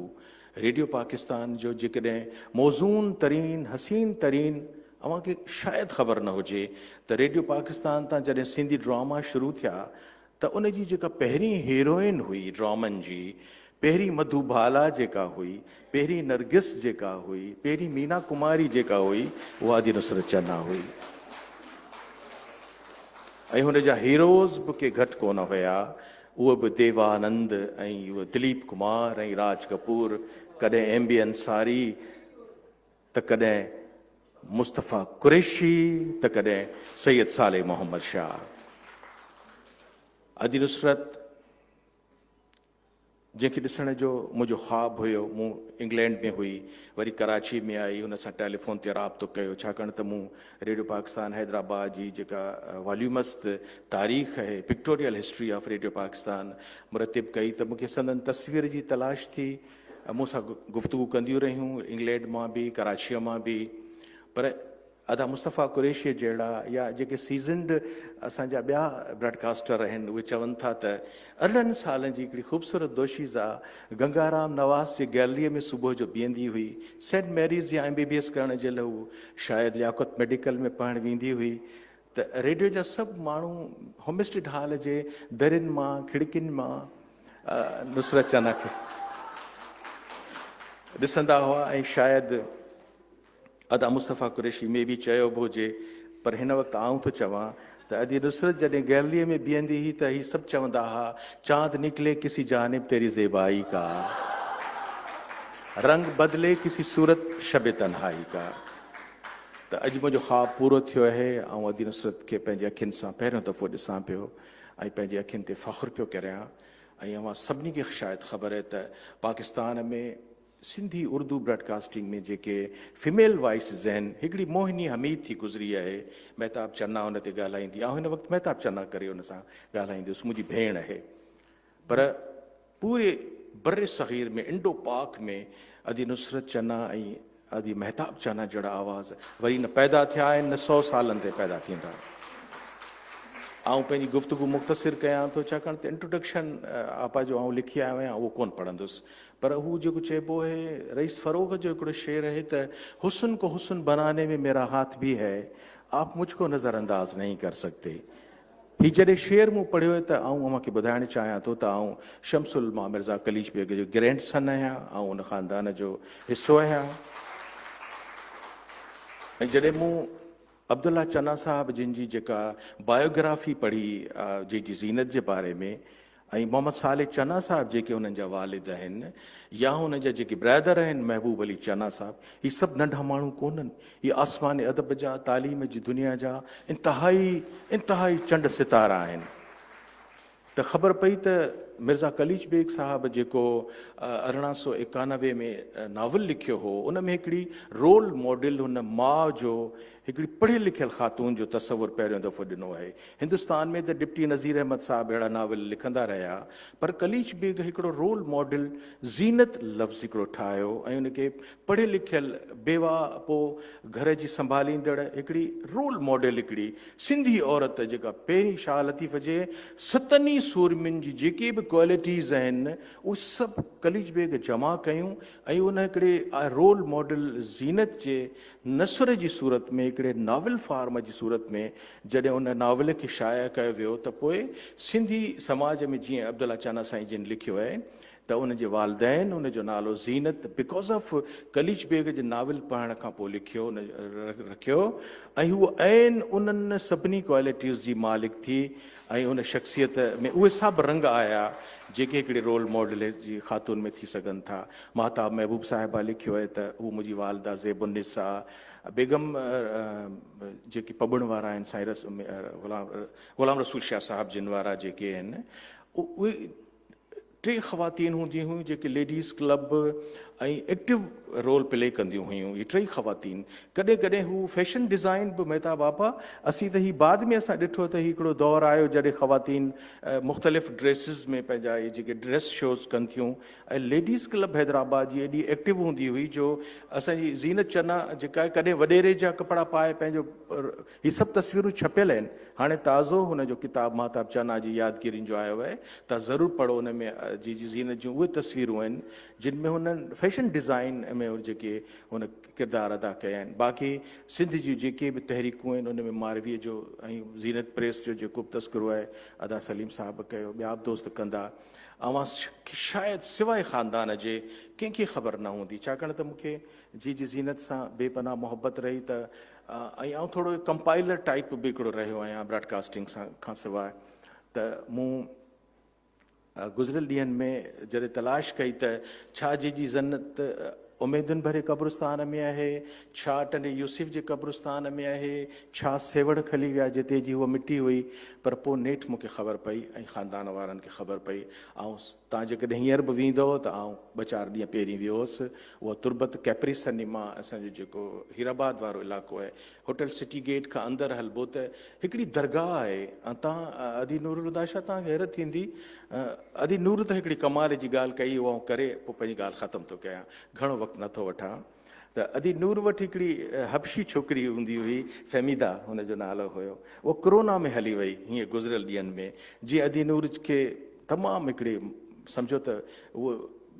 ريڊيو پاڪستان جو جيڪڏهن موزون ترين حسين ترين اوهان کي شايد خبر نه هجي ته ريڊيو پاڪستان تان جڏهن سنڌي ڊراما شروع ٿيا ته ان جي جيڪا پهرين هيروئن هئي ڊرامن جي پهرين مڌو بالا جيڪا هئي پهرين نرگس جيڪا هئي پهرين مينا ڪماري جيڪا هئي اها ادي نصرت چنا هئي ۽ هن جا هيروز به ڪي گهٽ ڪونه هيا اهي به ديوانند ۽ اهي دليپ ڪمار ۽ راج ڪپور ڪڏهن ايم بي انصاري ته ڪڏهن مصطفيٰ قريشي ته ڪڏهن سيد صالح محمد شاهه. ادي نصرت جنهن کي ڏسڻ جو منهنجو خواب هيو، مون انگلينڊ ۾ هئي، وري ڪراچي ۾ آئي، هن سان ٽيليفون تي رابطو ڪيو، ڇاڪاڻ ته مون ريڊيو پاڪستان حيدرآباد جي جيڪا واليومس تاريخ آهي، pictorial history of radio Pakistan, مرتب ڪئي ته مون کي سندن تصوير جي تلاش ٿي. مون سان گفتگو ڪنديون رهيون، انگلينڊ مان به، ڪراچيء مان به، پر ادا مصطفيٰ قريشيء جهڙا يا جيڪي سيزنڊ اسان جا ٻيا براڊڪاسٽر آهن، اهي چون ٿا ته 18 سالن جي هڪڙي خوبصورت دوشيزه گنگارام نواز جي گئلريء ۾ صبح جو بيهندي هئي، سينٽ ميريز يا ايم بي بي ايس ڪرڻ جي لاء هوء شايد لياقت ميڊيڪل ۾ پڙهڻ ويندي هئي ته ريڊيو جا سڀ ماڻهو هومسٽيڊ هال جي درين مان، کڙڪين مان نصرت چنا کي ڏسندا هئا ۽ شايد ادا مصطفيٰ قريشي ۾ به چيو به هجي پر هن وقت آئون ٿو چوان ته ادي نصرت جڏهن گئلريء ۾ بيهندي هئي ته هي سڀ چوندا ها چاند نڪلي ڪسي جانب تيري زيبائي ڪا رنگ بدلي ڪسي صورت شب تنهائي ڪا. ته اڄ منهنجو خواب پورو ٿيو آهي، آئون ادي نصرت کي پنهنجي اکين سان پهريون دفعو ڏسان پيو ۽ پنهنجي اکين تي فخر پيو ڪريان ۽ اوهان سڀني کي شايد خبر آهي ته پاڪستان ۾ سنڌي اردو براڊڪاسٽنگ ۾ جيڪي فيميل وائسز آهن هڪڙي موهني حميد ٿي گذري آهي مهتاب چنا ان تي ڳالهائيندي آئون هن وقت مهتاب چنا ڪري ان سان ڳالهائيندس منهنجي ڀيڻ آهي پر پوري برصغير ۾ انڊو پاڪ ۾ ادي نصرت چنا ۽ ادي مهتاب چنا جهڙا آواز وري نه پيدا ٿيا آهن نه سئو سالن تائين پيدا ٿيندا. آئون پنهنجي گفتگو مختصر ڪيان ٿو ڇاڪاڻ ته انٽروڊڪشن آپا جو آئون لکي آيو آهيان اهو ڪونه پڙهندس پر هو جيڪو چئبو آهي رئيس فروغ جو هڪڙو شعر آهي ته حسن کو حسن بناني ۾ ميرا هاٿ ڀي هي آپ مجھ کو نظر انداز نهين ڪر سڪتي. هي جڏهن شعر مون پڙهيو ته آئون اوهان کي ٻڌائڻ چاهيان ٿو ته آئون شمس الما مرزا قليچ بيگ جو گرينڊ سن آهيان، آئون ان خاندان جو حصو آهيان ۽ جڏهن مون عبدالله چنا صاحب جن جي جيڪا بايوگرافي پڙهي جنهن جي زينت جي باري ۾ ۽ محمد صالح چنا صاحب جيڪي انهن جا والد آهن يا انهن جا جيڪي برادر آهن محبوب علي چنا صاحب هي سڀ ننڍا ماڻهو ڪونهن هي آسمان ادب جا تعليم جي دنيا جا انتهائي انتهائي چنڊ ستارا آهن ته خبر پئي ته مرزا قليچ بيگ صاحب جيڪو 1891 ۾ ناول لکيو هو ان ۾ هڪڙي رول ماڊل هن ماء جو هڪڙي پڙهيل لکيل خاتون جو تصور پهريون دفعو ڏنو آهي. هندستان ۾ ته ڊپٽي نذير احمد صاحب اهڙا ناول لکندا رهيا پر قليچ بيگ هڪڙو رول ماڊل زينت لفظ هڪڙو ٺاهيو ۽ ان کي پڙهيل لکيل بيواهه پوء گهر جي سنڀاليندڙ هڪڙي رول ماڊل هڪڙي سنڌي عورت جيڪا پهرين شاهه لطيف جي ستن ئي سورمين جي جيڪي به ڪوالٽيز آهن اهي سڀ قليچ بيگ جمع ڪيون ۽ ان هڪڙي رول ماڊل زينت جي نثر جي صورت ۾ هڪڙي ناول فارم جي صورت ۾ جڏهن ان ناول کي شايع ڪيو ويو ته پوء سنڌي سماج ۾ جيئن عبدالله چانا سائين جن لکيو آهي ته ان جي والدين ان جو نالو زينت because of Qalich Beg جي ناول پڙهڻ کان پوء لکيو رکيو ۽ هوء عين انهن سڀني ڪوالٽيز جي مالڪ ٿي ۽ ان شخصيت ۾ اهي سڀ رنگ آيا جيڪي هڪڙي رول ماڊل جي خاتون ۾ ٿي سگهن ٿا. ماهتاب محبوب صاحبه لکيو آهي ته هوء منهنجي والده زيب النساء بيگم جيڪي پٻڻ وارا آهن سائين غلام رسول شاهه صاحب جن وارا جيڪي آهن اهي ٽي خواتين هونديون هيون جيڪي ladies club ۽ active role play ڪنديون هيون اهي ٽئي خواتين ڪڏهن ڪڏهن هو فيشن ڊزائن به مهتاب آپا اسين ته هي بعد ۾ اسان ڏٺو ته هي هڪڙو دور آيو جڏهن خواتين مختلف ڊريسز ۾ پنهنجا اهي جيڪي ڊريس شوز ڪن ٿيون ۽ ليڊيز ڪلب حيدرآباد جي ايڏي ايڪٽو هوندي هئي جو اسان جي زينت چنا جيڪا آهي ڪڏهن وڏيري جا ڪپڙا پائي پنهنجو هي سڀ تصويرون ڇپيل آهن. هاڻي تازو هن جو ڪتاب ماهتاب چنا جي يادگيرين جو آيو آهي. توهان ضرور پڙهو ان ۾ جيجي زينت جون اهي تصويرون آهن جن ۾ هن فيشن ڊزائين ۾ جيڪي هن ڪردار ادا ڪيا آهن. باقي سنڌ جون جيڪي به تحريڪون آهن ان ۾ مارويء جو ۽ زينت پريس جو جيڪو به تذڪرو آهي ادا سليم صاحب ڪيو ٻيا به دوست ڪندا. اوهان کي شايد سواء خاندان جي ڪنهن کي خبر نه هوندي ڇاڪاڻ ته مون کي جيجي زينت سان بي پناهه محبت رهي ته ۽ آئون ٿورو ڪمپائلر ٽائيپ به هڪڙو رهيو آهيان براڊ ڪاسٽنگ سان کان سواء ته مون گذريل ڏينهن ۾ جڏهن تلاش ڪئي ته ڇا جيجي زنت اميدن ڀري قبرستان ۾ آهي ڇا ٽنڊي يوسف جي قبرستان ۾ آهي ڇا سيوهڻ کلي ويا جتي جي هوء مٽي هئي پر پوء نيٺ مون کي خبر پئي ۽ خاندان وارن کي خبر پئي آئون تان جيڪڏهن هينئر به ويندؤ ته آئون ٻه چار ڏينهن پهرين ويو هوس اها تربت ڪيپري سئنيما اسان جو جيڪو هيرآباد وارو علائقو آهي هوٽل سٽي گيٽ کان اندر هلبو ته هڪڙي درگاهه آهي ۽ تان ادي نور الهديٰ شاهه توهان کي حيرت ٿيندي ادي نور ته هڪڙي ڪمال جي ڳالهه ڪئي اها آئون ڪري پوء پنهنجي ڳالهه ختم ٿو ڪيان گهڻو وقت نٿو وٺان ته ادي نور وٽ هڪڙي حبشي ڇوڪري هوندي هئي فهميده هن جو نالو هيو اها ڪرونا ۾ هلي وئي هيئن گذريل ڏينهن ۾ جيئن ادي نور کي تمام هڪڙي سمجهو ته اهو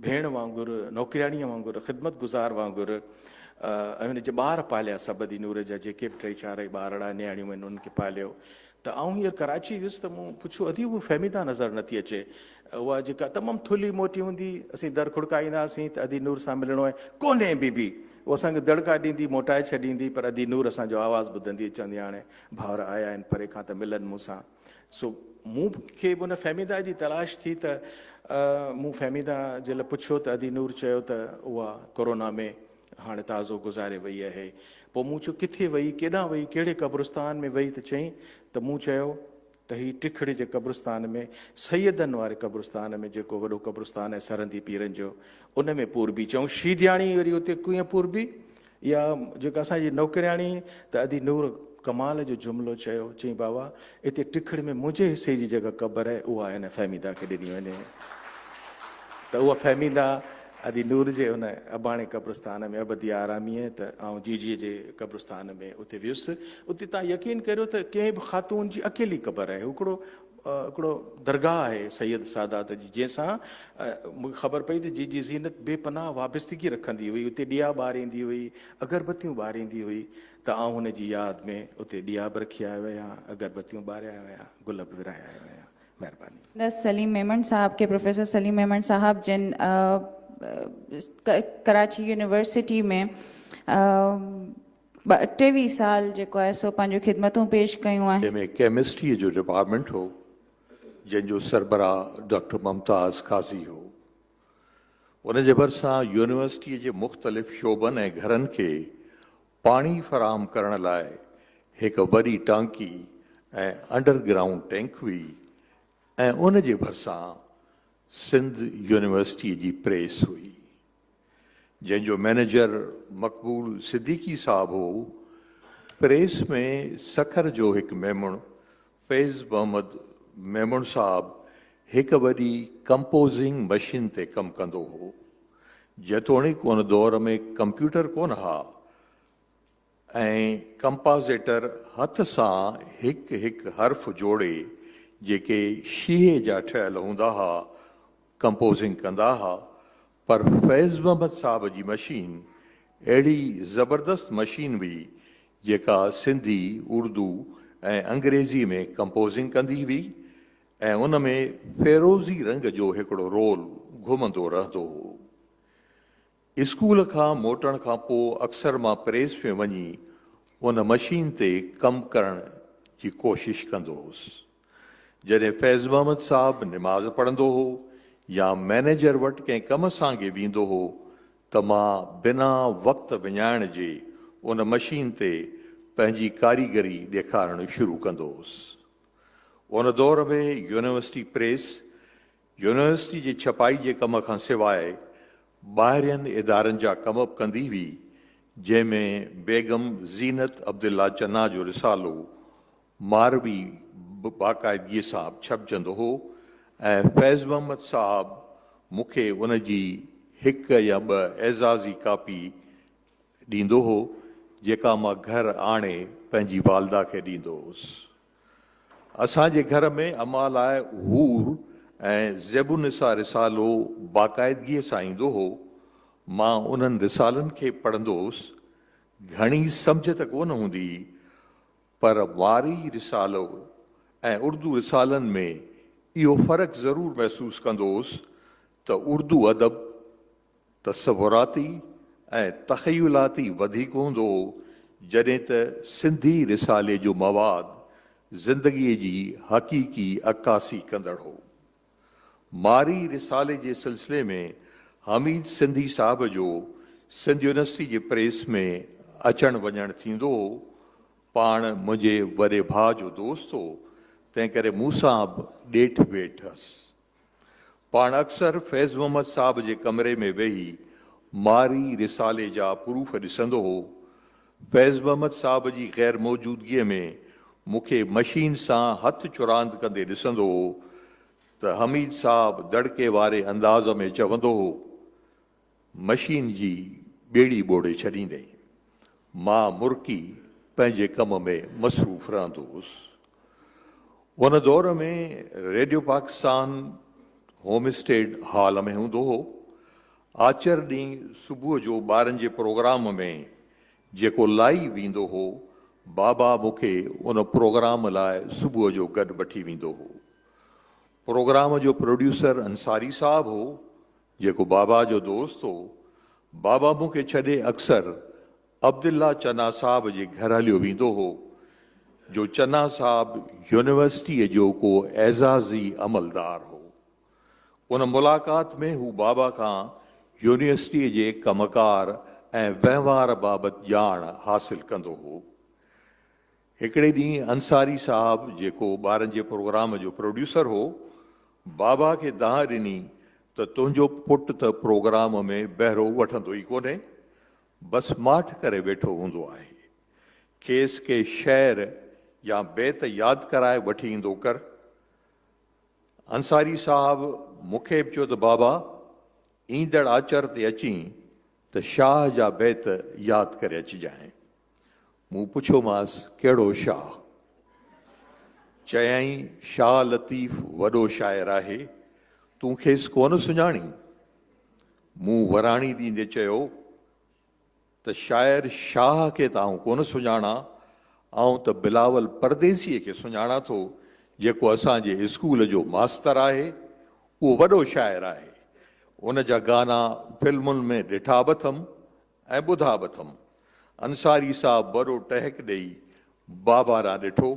ڀيڻ وانگر، نوڪرياڻيء وانگر، خدمت گذار وانگر ۽ هن جي ٻار پاليا سڀ ادي نور جا جيڪي به ٽئي چارئي ٻارڙا نياڻيون آهن انهن کي پاليو ته آئون هينئر ڪراچي ويس ته مون پڇيو ادي هوء فهميده نظر نٿي اچي اها جيڪا تمام ٿلهي موٽي هوندي اسين در کڙڪائينداسين ته ادي نور سان ملڻو آهي ڪونهي بي بي هوء اسان کي دڙڪا ڏيندي موٽائي ڇڏيندي پر ادي نور اسان جو آواز ٻڌندي چوندي هاڻي ڀائر آيا آهن پري کان ته ملن مون سان سو مون کي به ان فهميده جي تلاش ٿي ته مون فهميده جي لاء پڇيو ته ادي نور چيو ته اها ڪورونا ۾ هاڻي تازو گذاري وئي آهي. پوء مون چيو ڪٿي وئي، ڪيڏانهن وئي، ڪهڙي قبرستان ۾ وئي ته چيائين ته مون چيو ته هي ٽکڙي جي قبرستان ۾ سيدن واري قبرستان ۾ جيڪو وڏو قبرستان آهي سرهندي پيرن جو ان ۾ پوربي. چيائون شيدياڻي وري اتي ڪيئن پوربي؟ اها جيڪا اسان جي نوڪرياڻي ته ادي نور ڪمال جو جملو چيو، چيائين بابا اتي ٽکڙ ۾ منهنجي حصي جي جيڪا قبر آهي اها هن فهميده کي ڏني وڃي ته اها فهميده ادي نور جي ان اباڻي قبرستان ۾ ابدي آرامي آهي ته آئون جيجيء جي قبرستان ۾ اتي ويس اتي تان يقين ڪريو ته ڪنهن به خاتون جي اڪيلي قبر آهي هڪڙو هڪڙو درگاهه آهي سيد سادات جي جنهن سان مون کي خبر پئي ته جيجي زينت بي پناهه وابستگي رکندي هئي اتي ڏيئا ٻاريندي هئي اگربتيون ٻاريندي هئي ته آئون هن جي ياد ۾ اتي ڏيئا به رکي آيو آهيان اگربتيون ٻاري آيو آهيان گل به ورهائي آيو آهيان مهرباني. سليم ميمڻ صاحب کي پروفيسر سليم ميمڻ صاحب جن ڪراچي يونيورسٽي ۾ 23 سال جيڪو آهي سو پنهنجون خدمتون پيش ڪيون آهن. جنهن ۾ ڪيمسٽريء جو ڊپارٽمينٽ هو، جنهن جو سربراهه ڊاڪٽر ممتاز قاضي هو. ان جي ڀرسان يونيورسٽيء جي مختلف شعبن ۽ گهرن کي پاڻي فراهم ڪرڻ لاء هڪ وڏي ٽانڪي ۽ انڊر گرائونڊ ٽينڪ هئي ۽ ان جي ڀرسان سنڌ يونيورسٽيء جي پريس هئي. جنهن جو مئنيجر مقبول صديقي صاحب هو، پريس ۾ سکر جو هڪ ميمڻ فيض محمد ميمڻ صاحب هڪ وڏي ڪمپوزنگ مشين تي ڪم ڪندو هو. جيتوڻيڪ ان دور ۾ ڪمپيوٽر ڪونه ها ۽ ڪمپازيٽر هٿ سان هڪ هڪ حرف جوڙي جيڪي شيهي جا ٺهيل هوندا ها ڪمپوزنگ ڪندا ها پر فيض محمد صاحب جي مشين اهڙي زبردست مشين هئي جيڪا سنڌي، اردو ۽ انگريزي ۾ ڪمپوزنگ ڪندي هئي ۽ ان ۾ فيروزي رنگ جو هڪڙو رول گهمندو رهندو هو. اسڪول کان موٽڻ کان پوء اڪثر مان پريس ۾ وڃي ان مشين تي ڪم ڪرڻ جي ڪوشش ڪندو هوس. جڏهن فيض محمد صاحب نماز پڙهندو هو يا مئنيجر وٽ ڪنهن ڪم سانگي ويندو هو ته مان بنا وقت وڃائڻ جي ان مشين تي پنهنجي ڪاريگري ڏيکارڻ شروع ڪندو هوس. ان دور ۾ يونيورسٽي پريس. يونيورسٽي جي ڇپائي جي ڪم کان سواء ٻاهرين ادارن جا ڪم به ڪندي هئي، جنهن ۾ بيگم زينت عبدالله چنا جو رسالو ماروي به باقاعدگيء سان ڇپجندو هو ۽ فيض محمد صاحب مون کي ان جي هڪ يا ٻه اعزازي ڪاپي ڏيندو هو، جيڪا مان گهر آڻي پنهنجي والده کي ڏيندو هوس. اسان جي گهر ۾ امان لاء حور ۽ زيب النساء رسالو باقاعدگيء سان ايندو هو. مان انهن رسالن کي پڙهندو هوس. گهڻي سمجهه ته ڪونه هوندي هئي، پر مارئي رسالو ۽ اردو رسالن ۾ اهو فرق ضرور محسوس ڪندو هوس ته اردو ادب تصوراتي ۽ تخيلاتي وڌيڪ هوندو هو، جڏهن ته سنڌي رسالي جو مواد زندگيء جي حقيقي عڪاسي ڪندڙ هو. مارئي رسالي جي سلسلي ۾ حميد سنڌي صاحب جو سنڌ يونيورسٽي جي پريس ۾ اچڻ وڃڻ ٿيندو هو. پاڻ منهنجي وڏي ڀاء جو دوست هو، تنهنڪري مون سان به ڏيٺ ويٺ هئس. پاڻ اڪثر فيض محمد صاحب جي ڪمري ۾ ويهي مارئي رسالي جا پروف ڏسندو هو. فيض محمد صاحب جي غير موجودگيء ۾ مون کي مشين سان هٿ چراند ڪندي ڏسندو هو ته حميد صاحب دڙڪي واري انداز ۾ چوندو هو، مشين جي ٻيڙي ٻوڙي ڇڏيندين. مان مرڪي پنهنجي ڪم ۾ مصروف رهندو هوس. ان دور ۾ ريڊيو پاڪستان هوم اسٽيڊ هال ۾ هوندو هو. آچر ڏينهن صبح جو ٻارن جي پروگرام ۾ جيڪو لائي ويندو هو، بابا مون کي ان پروگرام لاء صبح جو گڏ وٺي ويندو هو. پروگرام جو پروڊيوسر انصاري صاحب هو، جيڪو بابا جو دوست هو. بابا مون کي ڇڏي اڪثر عبدالله چنا صاحب جي گهر هليو ويندو هو، جو چنا صاحب يونيورسٽيء جو ڪو اعزازي عملدار هو. ان ملاقات ۾ هو بابا کان يونيورسٽيء جي ڪم ڪار ۽ وهنوار بابت ڄاڻ حاصل ڪندو هو. هڪڙي ڏينهن انصاري صاحب جيڪو ٻارن جي پروگرام جو پروڊيوسر هو، بابا کي دانهن ڏني ته تنهنجو پٽ ته پروگرام ۾ بهرو وٺندو ئي ڪونهي، بس ماٺ ڪري ويٺو هوندو آهي. کيس ڪي شعر يا بيت ياد ڪرائي وٺي ايندو ڪر. انصاري صاحب مون کي به چيو ته بابا ايندڙ آچر تي اچين ته شاهه جا بيت ياد ڪري اچجانء. مون پڇيومانس، ڪهڙو شاهه؟ چيائين، شاهه لطيف وڏو شاعر آهي، تون کيس ڪونه سڃاڻين؟ مون وراڻي ڏيندي چيو ته شاعر شاهه کي ته آئون ڪونه سڃاڻان، آئون ته بلاول پرديسيء کي سڃاڻان ٿو، جيڪو اسان جي اسڪول جو ماستر آهي، اهو وڏو شاعر آهي. ان جا گانا فلمن ۾ ڏٺا به اٿم ۽ ٻڌا به اٿم. انصاري صاحب وڏو ٽهڪ ڏيئي بابا ڏانهن ڏٺو.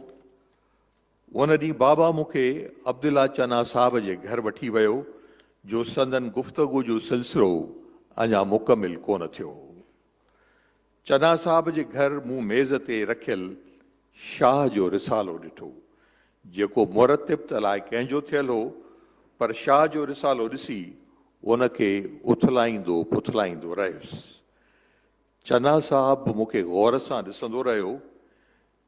ان ڏينهن بابا مون کي عبدالله چنا صاحب جي گهر وٺي ويو جو سندن گفتگو جو سلسلو اڃا مڪمل ڪونه ٿيو هو. چنا صاحب جي گهر مون ميز تي رکيل شاهه جو رسالو ڏٺو، جيڪو مرتب ته الائي ڪنهن جو ٿيل هو، پر شاهه جو رسالو ڏسي ان کي اٿلائيندو پٿلائيندو رهيس. چنا صاحب به مون کي غور سان ڏسندو رهيو.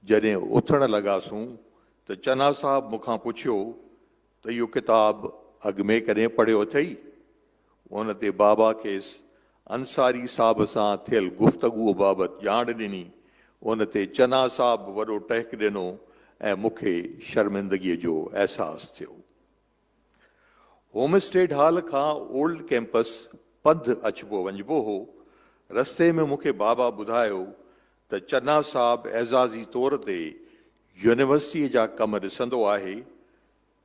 جڏهن اٿڻ لڳاسون ته چنا صاحب مون کان پڇيو ته اهو ڪتاب اڳ ۾ ڪڏهن پڙهيو اٿئي؟ ان تي بابا کيس انصاري صاحب سان ٿيل گفتگوء بابت ڄاڻ ڏني. ان تي چنا صاحب به وڏو ٽهڪ ڏنو ۽ مون کي شرمندگيء جو احساس ٿيو. هوم اسٽيڊ هال کان اولڊ ڪئمپس پنڌ اچبو وڃبو هو. رستي ۾ مون کي بابا ٻڌايو ته چنا صاحب اعزازي طور تي يونيورسٽيء جا ڪم ڏسندو آهي،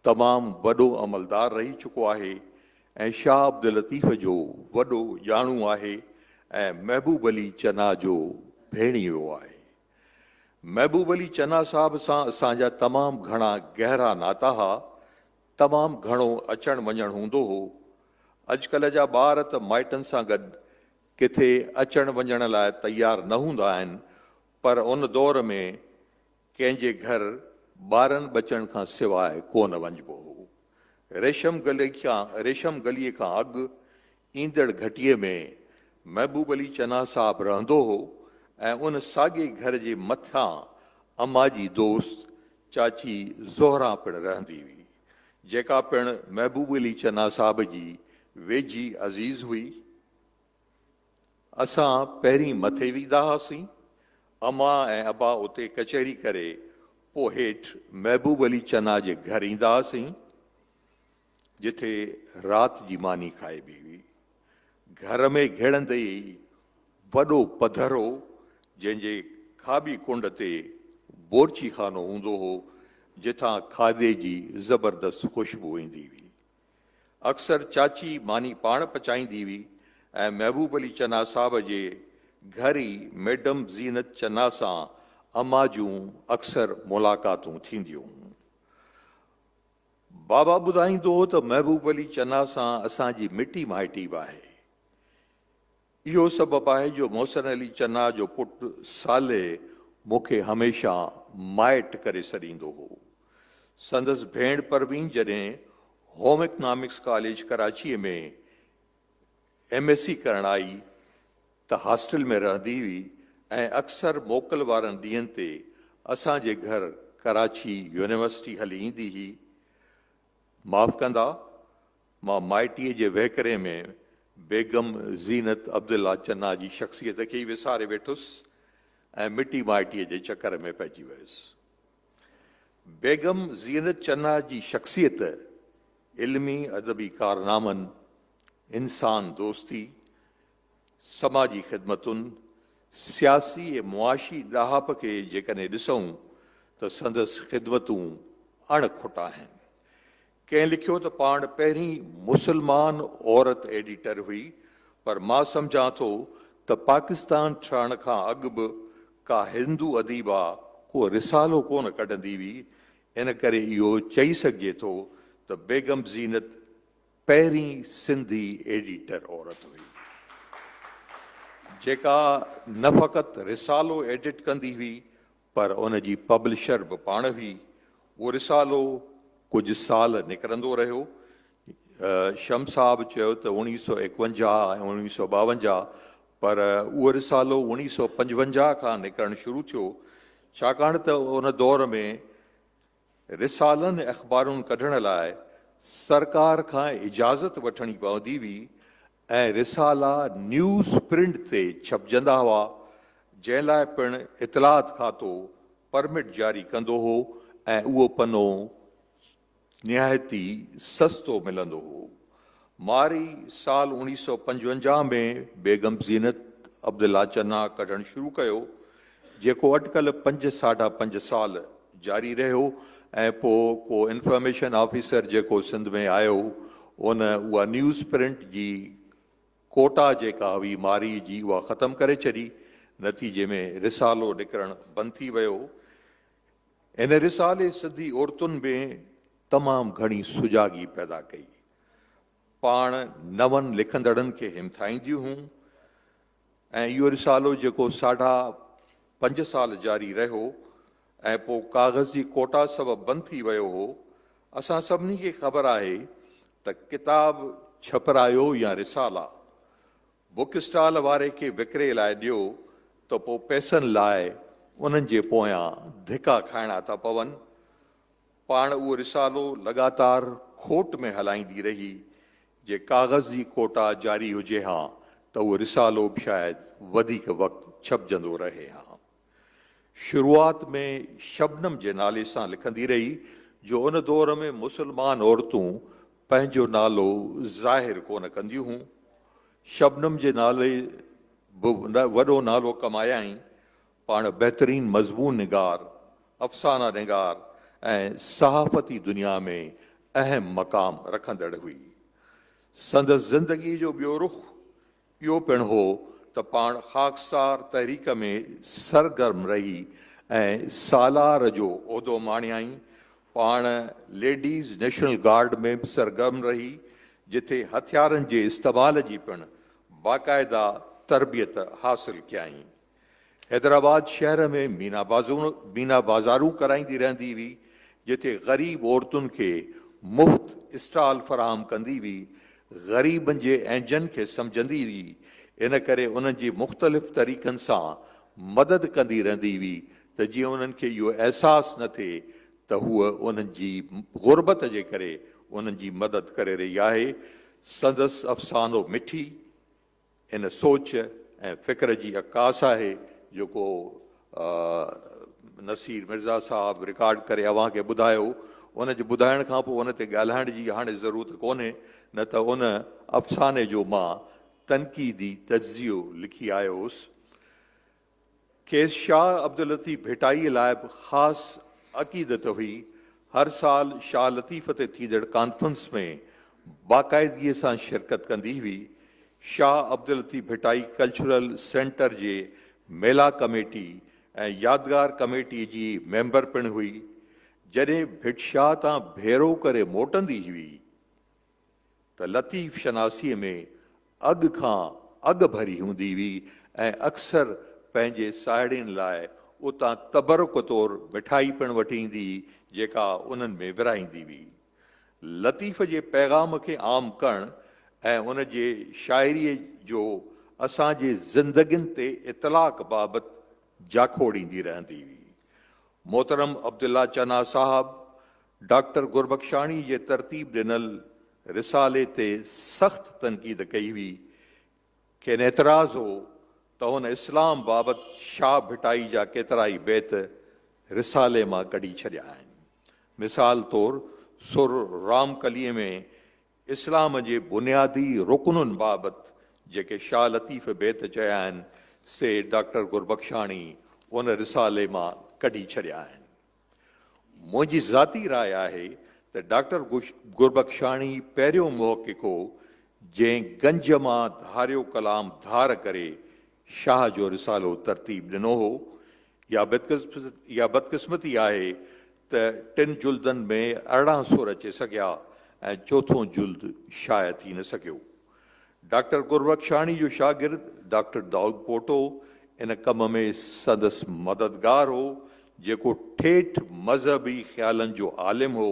تمام وڏو عملدار رهي چڪو آهي ۽ شاهه عبداللطيف جو وڏو ڄاڻو آهي ۽ محبوب علي چنا جو ڀيڻيوو آهي. محبوب علي چنا صاحب سان اسان جا تمام گهڻا گهرا ناتا ها، تمام گهڻو اچڻ وڃڻ هوندو هو. اڄڪلهه جا ٻار ته مائٽن سان گڏ ڪٿي اچڻ وڃڻ لاء تيار نه هوندا آهن پر ان دور ۾ ڪنهن جي گهر ٻارن ٻچن کان سواء ڪونه وڃبو هو. ريشم گلي کان ريشم گليء کان اڳ ايندڙ گهٽيء ۾ محبوب علي چنا صاحب رهندو هو ۽ ان ساڳئي گهر جي مٿان اما جي دوست چاچي زهران پڻ رهندي هئي، جيڪا پڻ محبوب علي چنا صاحب جي ويجهي عزيز هئي. اسان پهرين مٿي ويندا هئاسين. امان ۽ ابا اتي ڪچهري ڪري پوء هيٺ محبوب علي چنا جي گهر ايندا هئاسين، جتي رات جي ماني کائبي هئي. گهر ۾ گهڙندي ئي وڏو پڌر هو، جنهن جي کاٻي ڪنڊ تي بورچي خانو هوندو هو، جتان کاڌي جي زبردست خوشبو ايندي هئي. اڪثر چاچي ماني پاڻ پچائيندي هئي ۽ محبوب علي چنا صاحب جي گهر ئي ميڊم زينت چنا سان اما جون اڪثر ملاقاتون ٿينديون هيون. بابا ٻڌائيندو هو ته محبوب علي چنا سان اسان جي مٽي مائٽي به آهي. اهو سبب آهي جو محسن علي چنا جو پٽ صالح مون کي هميشه مائٽ ڪري سڏيندو هو. سندس ڀيڻ پروين جڏهن هوم اڪنامڪس ڪاليج ڪراچيء ۾ ايم ايس سي ڪرڻ آئي ته هاسٽل ۾ رهندي هئي ۽ اڪثر موڪل وارن ڏينهن تي اسان جي گهر ڪراچي يونيورسٽي هلي ايندي هئي. معاف ڪندا، مان مائٽيء جي وهڪري ۾ بيگم زينت عبدالله چنا جي شخصيت کي ئي وساري ويٺس ۽ مٽي مائٽيء جي چڪر ۾ پئجي ويس. بيگم زينت چنا جي شخصيت علمي ادبي ڪارنامن، انسان دوستي، سماجي خدمتن، سياسي ۽ معاشي ڏاهپ کي جيڪڏهن ڏسون ته سندس خدمتون اڻ کٽ آهن. ڪنهن لکيو ته پاڻ پهرين مسلمان عورت ايڊيٽر هئي پر مان سمجهان ٿو ته پاڪستان ٺهڻ کان اڳ به ڪا هندو اديبه ڪو رسالو ڪونه ڪڍندي هئي ان ڪري اهو چئي سگهجي ٿو ته بيگم زينت پهرين سنڌي ايڊيٽر عورت هئي جيڪا نه فقط رسالو ايڊٽ ڪندي هئي پر ان جي پبلشر به پاڻ هئي. اهو رسالو ڪجهه سال نڪرندو رهيو. شمس صاحب چيو ته اوڻيهه سؤ ايڪونجاهه ۽ اوڻيهه سؤ ٻاونجاهه پر اهو رسالو اوڻيهه سؤ پنجونجاهه کان نڪرڻ شروع ٿيو ڇاڪاڻ ته ان دور ۾ رسالن ۽ اخبارن ڪڍڻ لاء سرڪار کان اجازت وٺڻي پوندي هئي ۽ رسالا نيوز پرنٽ تي ڇپجندا هئا، جنهن لاء پڻ اطلاعات کاتو پرمٽ جاري ڪندو هو ۽ اهو پنو نهايت ئي سستو ملندو هو. مارئي سال 1955 ۾ بيگم زينت عبدالله چنا ڪڍڻ شروع ڪيو، جيڪو اٽڪل پنج ساڍا پنج سال جاري رهيو ۽ پوء ڪو انفارميشن آفيسر جيڪو سنڌ ۾ آيو ان اها نيوز پرنٽ جي ڪوٽا جيڪا هئي مارئي جي اها ختم ڪري ڇڏي، نتيجي ۾ رسالو نڪرڻ بند ٿي ويو. ان رسالي سنڌي عورتن ۾ تمام گهڻي سجاڳي پيدا ڪئي. پاڻ نون لکندڙن کي همٿائينديون هيون ۽ اهو رسالو جيڪو ساڍا پنج سال جاري رهيو ۽ پوء ڪاغذ جي ڪوٽا سبب بند ٿي ويو هو. اسان سڀني کي خبر آهي ته ڪتاب ڇپرايو يا رسالا بڪ اسٽال واري کي وڪري لاء ڏيو ته پوء پئسن لاء انهن جي پويان ڌڪا کائڻا ٿا پون. پاڻ اهو رسالو لڳاتار کوٽ ۾ هلائيندي رهي. جي ڪاغذ جي ڪوٽا جاري هجي ها ته اهو رسالو به شايد وڌيڪ وقت ڇپجندو رهي ها. شروعات ۾ شبنم جي نالي سان لکندي رهي جو ان دور ۾ مسلمان عورتون پنهنجو نالو ظاهر ڪونه ڪنديون هون. شبنم جي نالي به وڏو نالو ڪمايائين. پاڻ بهترين مضمون نگار، افسانه نگار ۽ صحافتي دنيا ۾ اهم مقام رکندڙ هئي. سندس زندگي جو ٻيو رخ اهو پڻ هو ته پاڻ خاڪسار تحريڪ ۾ سرگرم رهي ۽ سالار جو عهدو ماڻيائين. پاڻ ليڊيز نيشنل گارڊ ۾ به سرگرم رهي، جتي هٿيارن جي استعمال جي پڻ باقاعده تربيت حاصل ڪيائين. حيدرآباد شهر ۾ مينا بازارون ڪرائيندي رهندي هئي، جتي غريب عورتن کي مفت اسٽال فراهم ڪندي هئي، غريبن جي اهنجن کي سمجهندي هئي، ان ڪري انهن جي مختلف طريقن سان مدد ڪندي رهندي هئي ته جيئن انهن کي اهو احساس نه ٿئي ته هوء انهن جي غربت جي ڪري انهن جي مدد ڪري رهي آهي. سندس افسانو مٺي ان سوچ ۽ فڪر جي عڪاس آهي جيڪو نصير مرزا صاحب رڪارڊ ڪري اوهان کي ٻڌايو. ان جي ٻڌائڻ کان پوء ان تي ڳالهائڻ جي هاڻي ضرورت ڪونهي نه ته ان افساني جو مان تنقيدي تجزيو لکي آيو هوس. کيس شاهه عبداللطيف ڀٽائيء لاء به خاص عقيدت هئي. هر سال شاهه لطيف تي ٿيندڙ ڪانفرنس ۾ باقاعدگيء سان شرڪت ڪندي هئي. شاهه عبداللطيف ڀٽائي ڪلچرل سينٽر جي ميلا ڪميٽي ۽ يادگار ڪميٽيء جي ميمبر پڻ هئي. جڏهن ڀٽ شاهه تان ڀيرو ڪري موٽندي هئي ته لطيف شناسيء ۾ اڳ کان اڳ ڀري هوندي هئي ۽ اڪثر پنهنجي ساهيڙين لاء اتان تبرڪ طور مٺائي پڻ وٺي ايندي هئي، جيڪا انهن ۾ ورهائيندي هئي. لطيف جي پيغام کي عام ڪرڻ ۽ ان جي شاعريء جو اسان جي زندگين تي اطلاق بابت جاکوڙيندي رهندي هئي. محترم عبدالله چنا صاحب ڊاڪٽر گربخشاڻي جي ترتيب ڏنل رسالي تي سخت تنقيد ڪئي هئي. کين اعتراض هو ته هن اسلام بابت شاهه ڀٽائي جا ڪيترائي بيت رسالي مان ڪڍي ڇڏيا آهن. مثال طور سر رامڪليء ۾ اسلام جي بنيادي رڪنن بابت جيڪي شاهه لطيف بيت چيا آهن، سي ڊاڪٽر گربخشاڻي ان رسالي مان ڪڍي ڇڏيا آهن. منهنجي ذاتي راء آهي ته ڊاڪٽر گربخشاڻي پهريون محقق هو، جنهن گنج مان ڌاريو ڪلام ڌار ڪري شاهه جو رسالو ترتيب ڏنو هو. اها بدقسمتي آهي ته ٽن جلدن ۾ 18 سر اچي سگهيا ۽ چوٿون جلد شايع ٿي نه سگهيو. ڊاڪٽر گربخشاڻي جو شاگرد ڊاڪٽر دائود پوٽو ان ڪم ۾ سندس مددگار هو، جيڪو ٺيٺ مذهبي خيالن جو عالم هو،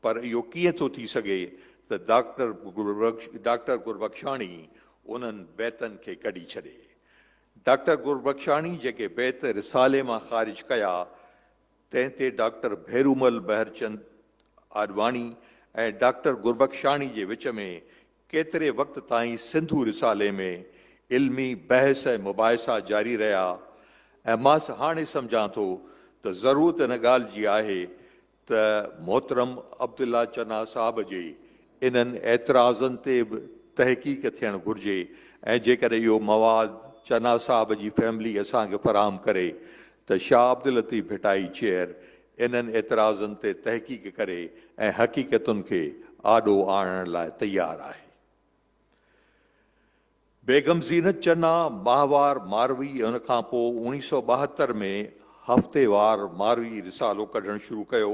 پر اهو ڪيئن ٿو ٿي سگهي ته ڊاڪٽر گربخشاڻي انهن بيتن کي ڪڍي ڇڏي. ڊاڪٽر گربخشاڻي جيڪي بيت رسالي مان خارج ڪيا، تنهن تي ڊاڪٽر ڀيرومل بهرچند آڏواڻي ۽ ڊاڪٽر گربخشاڻي جي وچ ۾ ڪيتري وقت تائين سنڌو رسالي ۾ علمي بحث ۽ مباحثا جاري رهيا ۽ مان هاڻي سمجهان ٿو ته ضرورت ان ڳالهه جي آهي ته محترم عبدالله چنا صاحب جي انهن اعتراضن تي به تحقيق ٿيڻ گهرجي ۽ جيڪڏهن اهو مواد چنا صاحب جي فيملي اسان کي فراهم ڪري ته شاهه عبداللطيف ڀٽائي چيئر انهن اعتراضن تي تحقيق ڪري ۽ حقيقتن کي آڏو آڻڻ لاء تيار آهي. بيگم زينت چنا ماهوار ماروي ۽ ان کان پوء اوڻيهه سؤ 72 ۾ هفتيوار ماروي رسالو ڪڍڻ شروع ڪيو،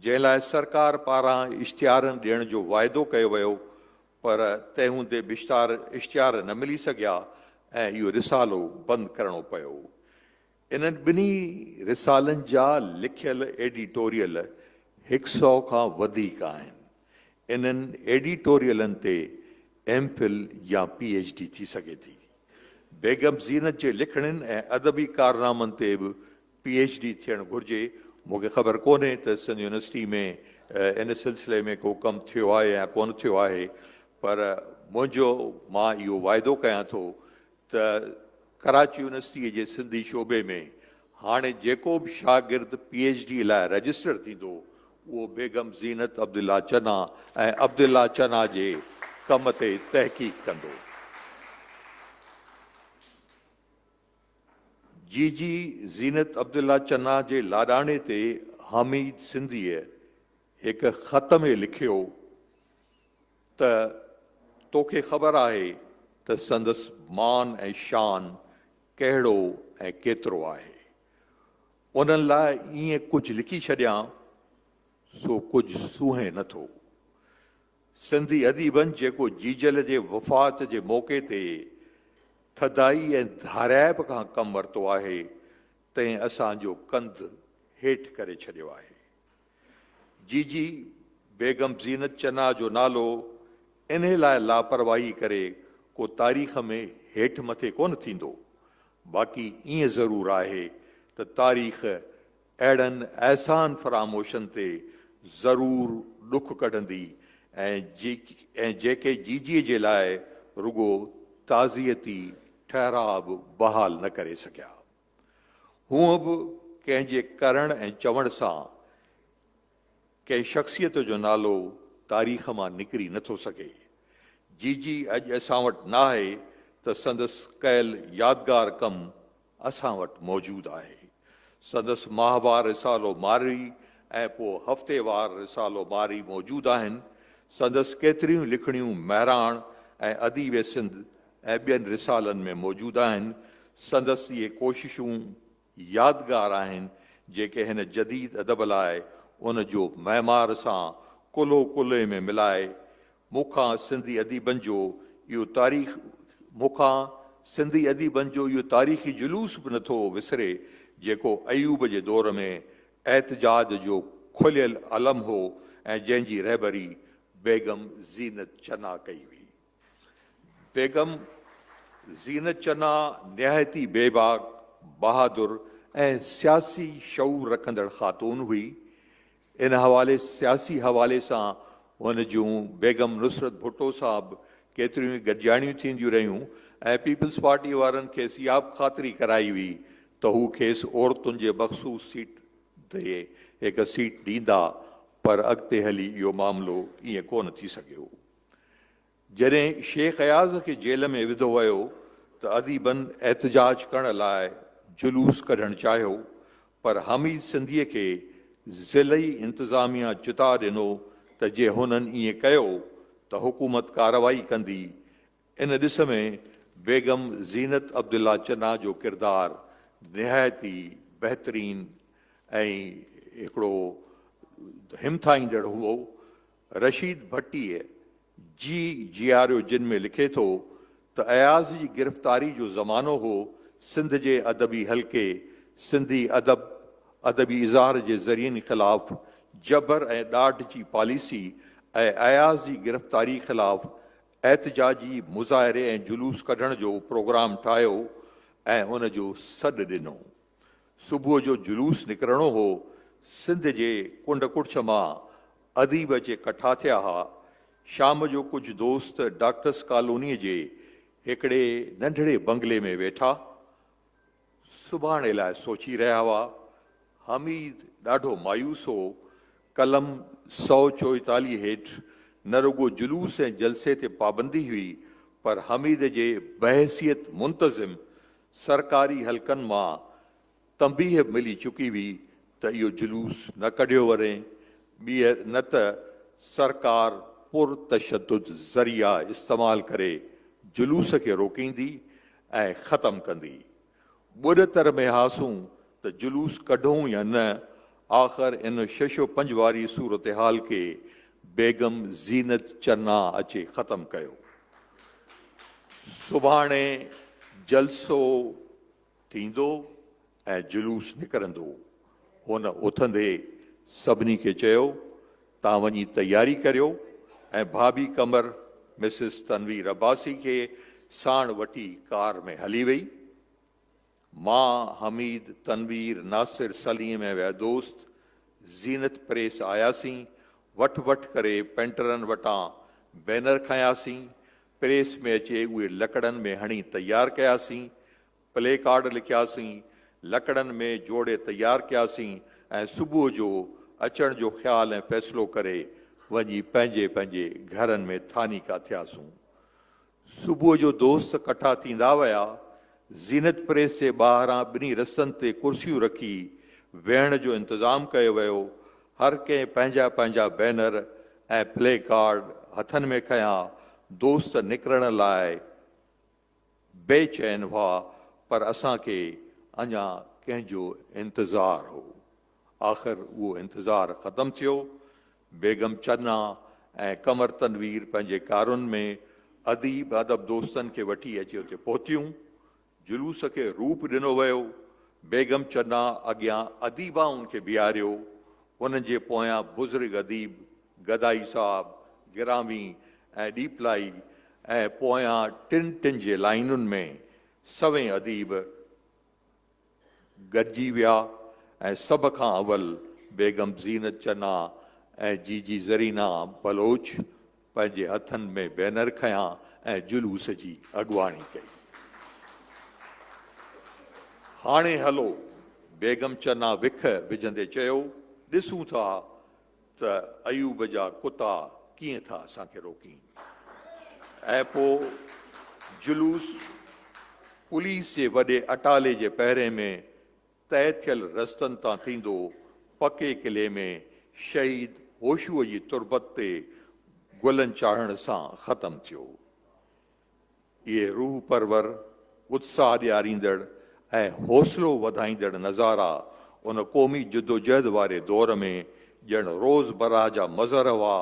جنهن لاء سرڪار پاران اشتهارن ڏيڻ جو واعدو ڪيو ويو، پر تنهن هوندي به اشتهار نه ملي سگهيا ۽ اهو رسالو بند ڪرڻو پيو. انهن ٻنهي رسالن جا لکيل ايڊيٽوريل هڪ سئو کان وڌيڪ آهن. انهن ايڊيٽوريلن تي ايم فل يا پي ايڇ ڊي ٿي سگهي ٿي. بيگم زينت جي لکڻين ۽ ادبي ڪارنامن تي به پي ايڇ ڊي ٿيڻ گهرجي. مون کي خبر ڪونهي ته سنڌ يونيورسٽي ۾ ان سلسلي ۾ ڪو ڪم ٿيو آهي يا ڪونه ٿيو آهي پر منهنجو مان اهو واعدو ڪيان ٿو ته ڪراچي يونيورسٽيء جي سنڌي شعبي ۾ هاڻي جيڪو به شاگرد پي ايڇ ڊي لاء رجسٽر ٿيندو اهو بيگم زينت عبدالله چنا ۽ عبدالله چنا جي ڪم تي تحقيق ڪندو. جي جي زينت عبدالله چنا جي لاڏاڻي تي حميد سنڌيء هڪ خط ۾ لکيو ته توکي خبر آهي ته سندس مان ۽ شان ڪهڙو ۽ ڪيترو آهي. انهن لاء ائين ڪجهه لکي ڇڏيان سو ڪجهه سونهين نه ٿو. سنڌي اديبن جيڪو جيجل جي وفات جي موقعي تي ٿڌائي ۽ ڌاريائپ کان ڪم ورتو آهي، تنهن اسان جو ڪنڌ هيٺ ڪري ڇڏيو آهي. جيجي بيگم زينت چنا جو نالو انهي لاء لاپرواهي ڪري ڪو تاريخ ۾ هيٺ مٿي ڪونه ٿيندو. باقي ائين ضرور آهي ته تاريخ اهڙن احسان فراموشن تي ضرور ڏک ڪڍندي ۽ جيڪي جيجيء جي لاء رڳو تعزيتي ٺهراء به بحال نه ڪري سگهيا. هونء به ڪنهن جي ڪرڻ ۽ چوڻ سان ڪنهن شخصيت جو نالو تاريخ مان نڪري نه ٿو سگهي. جيجي اڄ اسان وٽ نه آهي ته سندس ڪيل يادگار ڪم اسان وٽ موجود آهي. سندس ماهوار رسالو مارئي ۽ پوء هفتيوار رسالو مارئي موجود آهن. سندس ڪيتريون لکڻيون مهراڻ ۽ اديب سنڌ ۽ ٻين رسالن ۾ موجود آهن. سندس اهي ڪوششون يادگار آهن، جيڪي هن جديد ادب لاء ان جو معمار سان ڪلهو ڪلهي ۾ ملائي مون کان سنڌي اديبن جو اهو تاريخ مون کان سنڌي اديبن جو اهو تاريخي جلوس به نٿو وسري، جيڪو ايوب جي دور ۾ احتجاج جو کليل علم هو ۽ جنهن جي رهبري بيگم زينت چنا ڪئي هئي. بيگم زينت چنا نهايت ئي بيباڪ، بهادر ۽ سياسي شعور رکندڙ خاتون هئي. ان حوالي سياسي حوالي سان هن جون بيگم نصرت ڀٽو سان به ڪيتريون ئي گڏجاڻيون ٿينديون رهيون ۽ پيپلز پارٽي وارن کيس اها به خاطري ڪرائي هئي ته هو کيس عورتن جي مخصوص سيٽ تي هڪ سيٽ ڏيندا پر اڳتي هلي اهو معاملو ائين ڪونه ٿي سگهيو. جڏهن شيخ اياز کي جيل ۾ وڌو ويو ته اديبن احتجاج ڪرڻ لاء جلوس ڪڍڻ چاهيو پر حميد سنڌيء کي ضلعي انتظاميا چتاء ڏنو ته جي هنن ائين ڪيو ته حڪومت ڪارروائي ڪندي. ان ڏس ۾ بيگم زينت عبدالله چنا جو ڪردار نهايت ئي بهترين ۽ هڪڙو همٿائيندڙ هو. رشيد ڀٽيء جي جياريو جن ۾ لکي ٿو ته اياز جي گرفتاري جو زمانو هو، سنڌ جي ادبي حلقي سنڌي ادب، ادبي اظهار جي ذريعن خلاف جبر ۽ ڏاڍ جي پاليسي ۽ اياز جي گرفتاري خلاف احتجاجي مظاهري ۽ جلوس ڪڍڻ جو پروگرام ٺاهيو ۽ ان جو سڏ ڏنو. صبح جو جلوس نڪرڻو هو، سنڌ جي ڪنڊ ڪڙڇ مان اديب اچي ڪٺا ٿيا ها. شام جو ڪجهه دوست ڊاڪٽرس ڪالونيء جي هڪڙي ننڍڙي بنگلي ۾ ويٺا سڀاڻي لاء سوچي رهيا هئا. حميد ڏاڍو مايوس هو. قلم 144 هيٺ نه رڳو جلوس ۽ جلسي تي پابندي هئي، پر حميد جي بحيثيت منتظم سرڪاري حلقن مان تنبيهه به ملي چڪي هئي ته اهو جلوس نه ڪڍيو وري ٻيهر نه ته سرڪار پرتشدد ذريعا استعمال ڪري جلوس کي روڪيندي ۽ ختم ڪندي. ٻڏتر ۾ هئاسون ته جلوس ڪڍون يا نه، آخر ان شش و پنج واري صورتحال کي بيگم زينت چنا اچي ختم ڪيو. سڀاڻي جلسو ٿيندو ۽ جلوس نڪرندو. هن اٿندي سڀني کي چيو، توهان وڃي تياري ڪريو ۽ ڀاڀي قمر مسز تنوير عباسي کي ساڻ وٺي ڪار ۾ هلي وئي. مان، حميد، تنوير، ناصر، سليم ۽ ٻيا دوست زينت پريس آياسين. وٺ وٺ ڪري پينٽرن وٽان بينر کنياسين. پريس ۾ اچي اهي لڪڙن ۾ هڻي تيار ڪياسين. پلي ڪارڊ لکياسين، لڪڙن ۾ جوڙي تيار ڪياسين ۽ صبح جو اچڻ جو خيال ۽ فيصلو ڪري وڃي پنهنجي پنهنجي گهرن ۾ ٿانيڪا ٿياسون. صبح جو دوست ڪٺا ٿيندا ويا. زينت پريس جي ٻاهران ٻنهي رستن تي ڪرسيون رکي ويهڻ جو انتظام ڪيو ويو. هر ڪنهن پنهنجا پنهنجا بينر ۽ پلي ڪارڊ هٿن ۾ کنيا. دوست نڪرڻ لاء بي چين هئا پر اسان کي اڃا ڪنهن جو انتظار هو. آخر اهو انتظار ختم ٿيو. بيگم چنا ۽ قمر تنوير پنهنجي ڪارن ۾ اديب ادب دوستن کي وٺي اچي اتي پهتيون. جلوس کي روپ ڏنو ويو. بيگم چنا اڳيان اديبائن کي بيهاريو. انهن جي پويان بزرگ اديب. گدائي صاحب، گرامي ۽ ڏيپلائي ۽ پويان ٽن ٽن جي لائينن ۾ سوين اديب گڏجي ويا ۽ سڀ کان اول بيگم زينت چنا ۽ جيجي زرينا بلوچ پنهنجي هٿن ۾ بينر کنيا ۽ جلوس جي اڳواڻي ڪئي. هاڻي هلو! بيگم چنا وک وجهندي چيو، ڏسون ٿا ته ايوب جا ڪتا ڪيئن ٿا اسان کي روڪين. ۽ پوء جلوس پوليس جي وڏي اٽالي جي پهري ۾ طئي ٿيل رستن تان ٿيندو پڪي قلعي ۾ شهيد هوشوء جي تربت تي گلن چاڙهڻ سان ختم ٿيو. اهي روح پرور، اتساهه ڏياريندڙ ۽ حوصلو وڌائيندڙ نظارا ان قومي جدوجهد واري دور ۾ ڄڻ روزمرهه جا مظهر هئا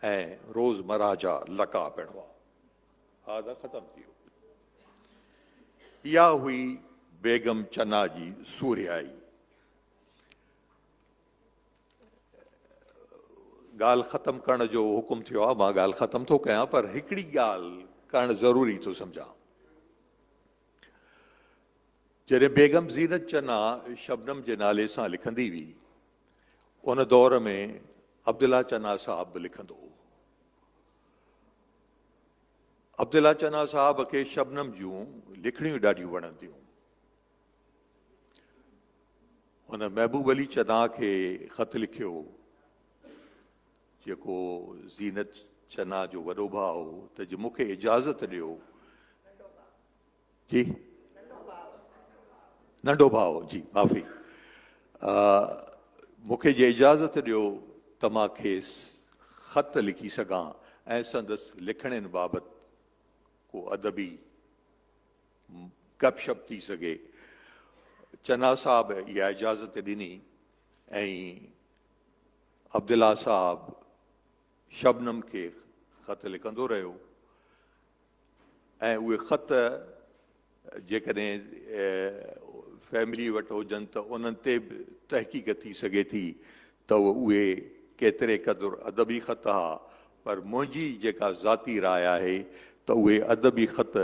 ۽ روزمرهه جا لقاء پڻ هئا. هذا ختم ٿي ويو. اها هئي بيگم چنا جي سورهيائي. ڳالهه ختم ڪرڻ جو حڪم ٿيو آهي، مان ڳالهه ختم ٿو ڪيان پر هڪڙي ڳالهه ڪرڻ ضروري ٿو سمجهان. جڏهن بيگم زينت چنا شبنم جي نالي سان لکندي هئي، ان دور ۾ عبدالله چنا صاحب به لکندو هو. عبدالله چنا صاحب کي شبنم جون لکڻيون ڏاڍيون وڻنديون. هن محبوب علي چنا کي خط لکيو، جيڪو زينت چنا جو وڏو ڀاء هو، ته جي مون کي اجازت ڏيو. جي ننڍو ڀاء هو، جي معافي، مون کي جي اجازت ڏيو ته مان کيس خط لکي سگهان ۽ سندس لکڻين بابت ڪو ادبي گپ شپ ٿي سگهي. چنا صاحب اها اجازت ڏني ۽ عبدالله صاحب شبنم کي خط لکندو رهيو ۽ اهي خط جيڪڏهن فيملي وٽ هجن ته انهن تي به تحقيق ٿي سگهي ٿي ته اهي ڪيتري قدر ادبي خط ها، پر منهنجي جيڪا ذاتي راء آهي ته اهي ادبي خط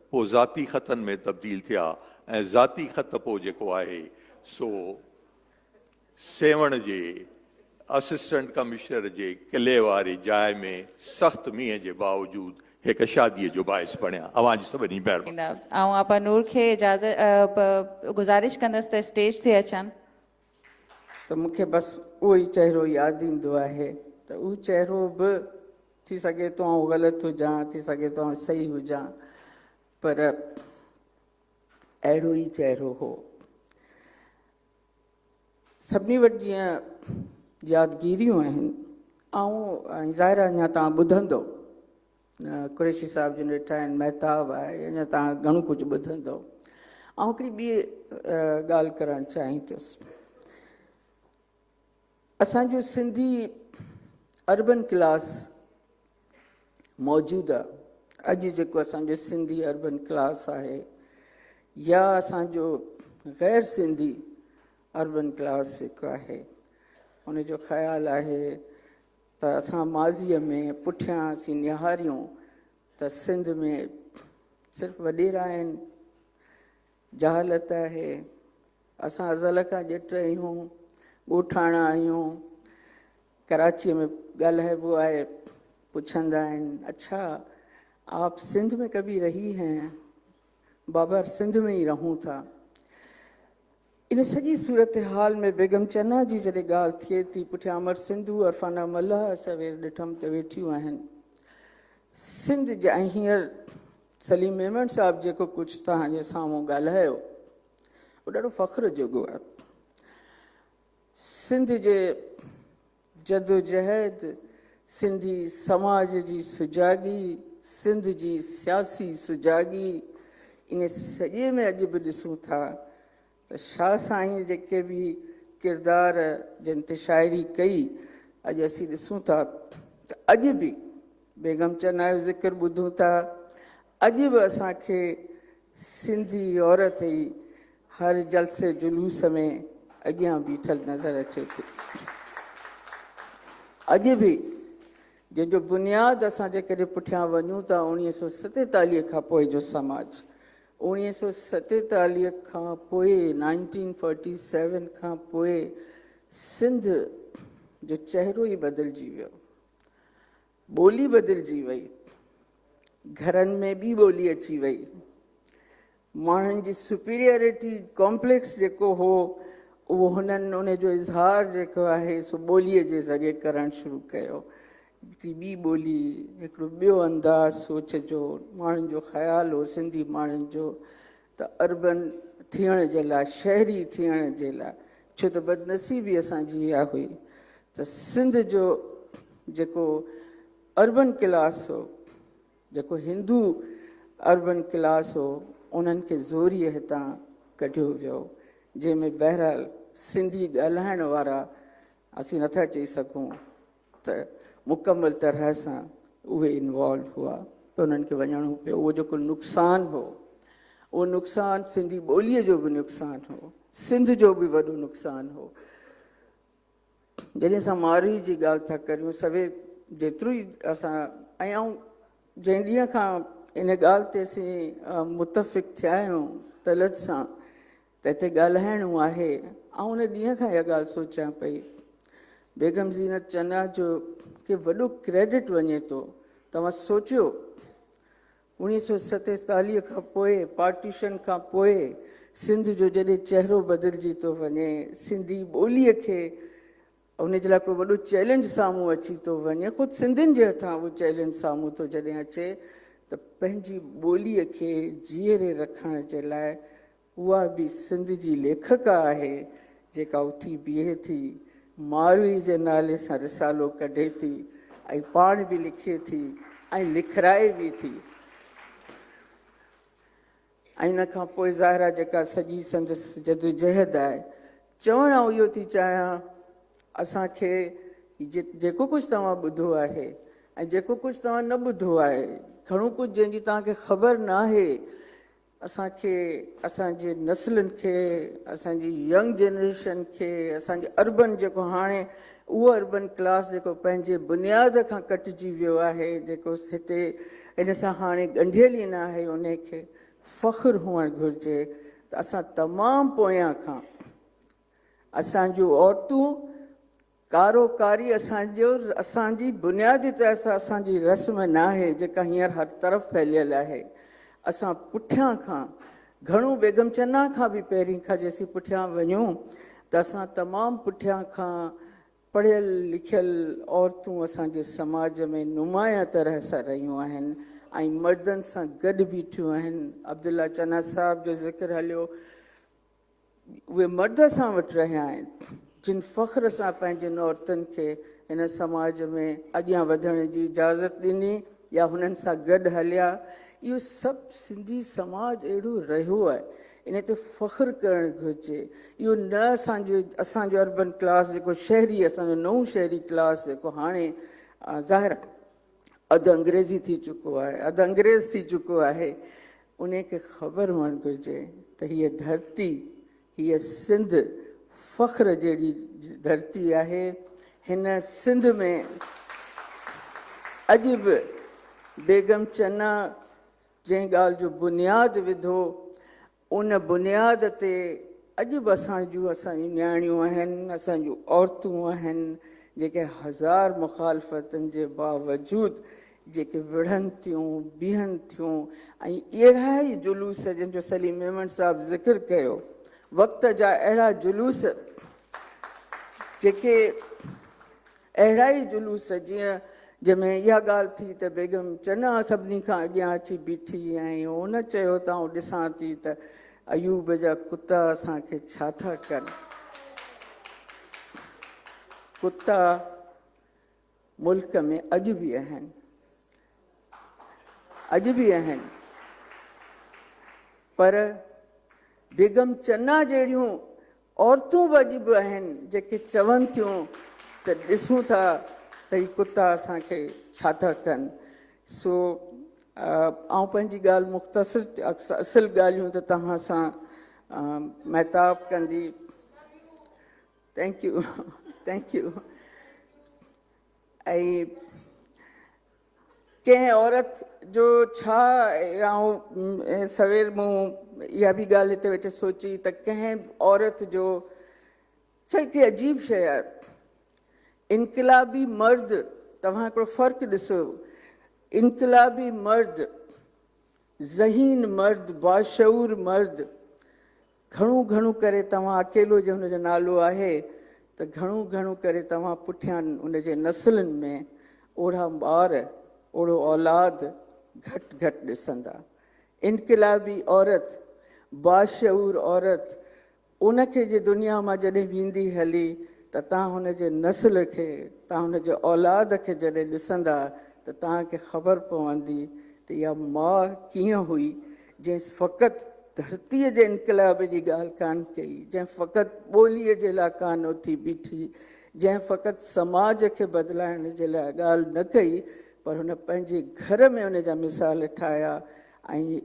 پوء ذاتي خطن ۾ تبديل ٿيا ۽ ذاتي خط پوء جيڪو آهي سو سيوهڻ جي اسسٽنٽ ڪمشنر جي قلعي واري جاء ۾ سخت مينهن جي باوجود هڪ شاديء جو باعث بڻيا. اوهان جي سڀني مهرباني. آئون آپا نور کي اجازت گذارش ڪندس ته اسٽيج تي اچن. ته مون کي بس اهو ئي چهرو ياد ايندو آهي ته اهو چهرو به ٿي سگهي ٿو آئون غلط هجان، ٿي سگهي ٿو آئون صحيح هجان، پر اهڙو ئي چهرو هو. سڀني وٽ جيئن يادگيريون آهن، آئون ۽ ظاهر آهي اڃا توهان ٻڌندو، قريشي صاحب جن ويٺا آهن، مهتاب آهي، اڃا توهان گهڻو ڪجهه ٻڌندو. آئون هڪڙي ٻي ڳالهه ڪرڻ چاهيندس. اسان جو سنڌي اربن ڪلاس موجوده اڄ جيڪو اسان جو سنڌي اربن ڪلاس آهي يا اسان جو غير سنڌي اربن ڪلاس جيڪو آهي، ان جو خيال آهي ته اسان ماضيء ۾ پٺيان اسين نهاريون ته سنڌ ۾ صرف وڏيرا آهن، جهالت آهي، اسان ازل کان ڄٽ آهيون، ڳوٺاڻا آهيون، ڪراچيء ۾ ڳالهائبو آهي، پڇندا آهن اڇا آپ سنڌ ۾ ڪڀي رهي هين؟ بابر سنڌ ۾ ئي رهون ٿا. ان سڄي صورتحال ۾ بيگم چنا جي جڏهن ڳالهه ٿئي ٿي، پٺيان امر سنڌو، عرفانه ملاح سوير ڏٺم ته ويٺيون آهن. سنڌ جي ۽ هينئر سليم ميمڻ صاحب جيڪو ڪجهه توهان جي سامهون ڳالهايو، اهو ڏاڍو فخر جوڳو آهي. سنڌ جي جدوجهد، سنڌي سماج جي سجاڳي، سنڌ جي سياسي سجاڳي، ان سڄي ۾ اڄ به ڏسون ٿا ته شاهه سائين جيڪي به ڪردار جن تي شاعري ڪئي، اڄ اسين ڏسون ٿا ته اڄ به بيگم چنا جو ذڪر ٻڌون ٿا، اڄ به اسان کي سنڌي عورت ئي هر جلسي جلوس ۾ اڳيان بيٺل نظر اچي ٿي. اڄ به جنهن جو بنياد اسان جيڪڏهن پٺيان وڃون ٿا 1947 کان پوء جو سماج، 1947 کان پوء، نائنٽين فورٽي سيون کان پوء سنڌ جو چهرو ئي بدلجي ويو، ٻولي بدلجي وئي، گهرن ۾ ٻي ٻولي اچي وئي، ماڻهن جي سپيريئرٽي ڪامپليڪس جيڪو هو اهو هنن ان جو اظهار جيڪو آهي سو ٻوليء جي ذريعي ڪرڻ شروع ڪيو. هڪڙي ٻي ٻولي، هڪڙو ٻيو انداز سوچ جو، ماڻهن جو خيال هو سنڌي ماڻهن جو ته اربن ٿيڻ جي لاء، شهري ٿيڻ جي لاء، ڇو ته بدنصيبي اسان جي اها هئي ته سنڌ جو جيڪو اربن ڪلاس هو، جيڪو هندو اربن ڪلاس هو، انهن کي زوريء هتان ڪڍيو ويو، جنهن ۾ بهرحال سنڌي ڳالهائڻ وارا اسين نٿا چئي سگهون ته مڪمل طرح سان اهي انوالو هئا، ته انهن کي وڃڻو پيو. اهو جيڪو نقصان هو، اهو نقصان سنڌي ٻوليء جو به نقصان هو، سنڌ جو به وڏو نقصان هو. جڏهن اسان ماروي جي ڳالهه ٿا ڪريون، سوير جيترو ئي اسان ۽ آئون جنهن ڏينهن کان ان ڳالهه تي اسين متفق ٿيا آهيون طلعت سان ته هتي ڳالهائڻو آهي، آئون ان ڏينهن کان اها ڳالهه سوچيان پئي. بيگم زينت چنا جو کي وڏو ڪريڊٽ وڃي ٿو. توهان سوچيو 1947 کان پوء پارٽيشن کان پوء سنڌ جو جڏهن چهرو بدلجي ٿو وڃي، سنڌي ٻوليء کي ان جي لاء هڪڙو وڏو چئلينج سامهون اچي ٿو وڃي، خود سنڌين جي هٿان اهو چئلينج سامهون ٿو جڏهن اچي ته پنهنجي ٻوليء کي جيئري رکڻ جي لاء اها به سنڌ جي ليکڪا آهي جيڪا اٿي بيهي ٿي، ماروي جي نالي سان رسالو ڪڍي ٿي ۽ پاڻ به لکي ٿي ۽ لکرائي به ٿي ۽ ان کان پوء ظاهر آهي جيڪا سڄي سندس جدوجهد آهي. چوڻ آئون اهو ٿي چاهيان اسان کي جيڪو ڪجهه توهان ٻڌو آهي ۽ جيڪو ڪجهه توهان نه ٻڌو آهي، گهڻو ڪجهه جنهن جي توهان کي خبر ناهي، اسان کي، اسان جي نسلن کي، اسان جي ينگ جنريشن کي، اسان جي اربن جيڪو هاڻي اهو اربن ڪلاس جيڪو پنهنجي بنياد کان ڪٽجي ويو آهي، جيڪو هتي ان سان هاڻي ڳنڍيل ئي نه آهي، انهي کي فخر هئڻ گهرجي ته اسان تمام پويان کان اسان جون عورتون ڪارو ڪاري اسان جو اسان جي بنيادي طرح سان اسان جي رسم ناهي جيڪا هينئر هر طرف ڦهليل آهي. اسان پٺيان کان گهڻو بيگم چنا کان به پهرين کان جيسين پٺيان وڃون ته اسان تمام پٺيان کان پڙهيل لکيل عورتون اسان جي سماج ۾ نمايان طرح سان رهيون آهن ۽ مردن سان گڏ بيٺيون آهن. عبدالله چنا صاحب جو ذڪر هليو. اهي مرد اسان وٽ رهيا آهن، جن فخر سان پنهنجين عورتن کي هن سماج ۾ اڳيان وڌڻ جي اجازت ڏني يا هنن سان گڏ هليا. اهو سڀ سنڌي سماج اهڙو رهيو آهي، ان تي فخر ڪرڻ گهرجي. اهو نه اسان جو اسان جو اربن ڪلاس جيڪو شهري اسان جو نئون شهري ڪلاس جيڪو هاڻي ظاهر اڌ انگريزي ٿي چڪو آهي، اڌ انگريز ٿي چڪو آهي، انهي کي خبر هئڻ گهرجي ته هيء ڌرتي، هيء سنڌ فخر جهڙي ڌرتي آهي. هن سنڌ ۾ اڄ به بيگم چنا جنهن ڳالهه جو بنياد وڌو، ان بنياد تي اڄ به اسان جون اسان جون نياڻيون آهن، اسان جون عورتون آهن، جيڪي هزار مخالفتن جي باوجود جيڪي وڙهن ٿيون، بيهن ٿيون ۽ اهڙا ئي جلوس جن جو سليم ميمڻ صاحب ذڪر ڪيو، وقت جا اهڙا جلوس جيڪي اهڙا ئي جلوس جيئن جنهن ۾ اها ڳالهه ٿي ته بيگم چنا سڀني کان اڳيان اچي بيٺي ۽ هن چيو ته آئون ڏسان ٿي ته ايوب جا ڪتا اسان کي ڇا ٿا ڪن. ڪتا ملڪ ۾ اڄ به آهن. اڄ به آهن. پر بيگم چنا جهڙيون عورتون به اڄ به آهن جيڪي چون ٿيون ته ڏسون ٿا ته هي ڪتا اسان کي ڇا ٿا ڪن. سو آئون پنهنجي ڳالهه مختصر اصل ڳالهيون ته توهان سان مهتاب ڪندي. Thank you thank you. ۽ ڪنهن عورت جو ڇا آئون سوير مون اها به ڳالهه هتي ويٺي سوچي ته ڪنهن عورت جو ڇا هڪڙي عجيب شيء آهي انقلابي مرد توهان هڪڙو فرق ڏسو انقلابي مرد ذهين مرد باشعور مرد گهڻو گهڻو ڪري توهان اڪيلو جي هن جو نالو آهي ته گهڻو گهڻو ڪري توهان پٺيان ان جي نسلن ۾ اوڙها ٻار، اوڙهو اولاد گهٽ گهٽ ڏسندا. انقلابي عورت، باشعور عورت ان کي جي دنيا مان جڏهن ويندي هلي ته توهان هن جي نسل کي، توهان هن جي اولاد کي جڏهن ڏسندا ته توهان کي خبر پوندي ته اها ماء ڪيئن هئي جنهن فقط ڌرتيء جي انقلاب جي ڳالهه ڪانه ڪئي، جنهن فقط ٻوليء جي لاء ڪانه اٿي بيٺي، جنهن فقط سماج کي بدلائڻ جي لاء ڳالهه نه ڪئي، پر هن پنهنجي گهر ۾ ان جا مثال ٺاهيا ۽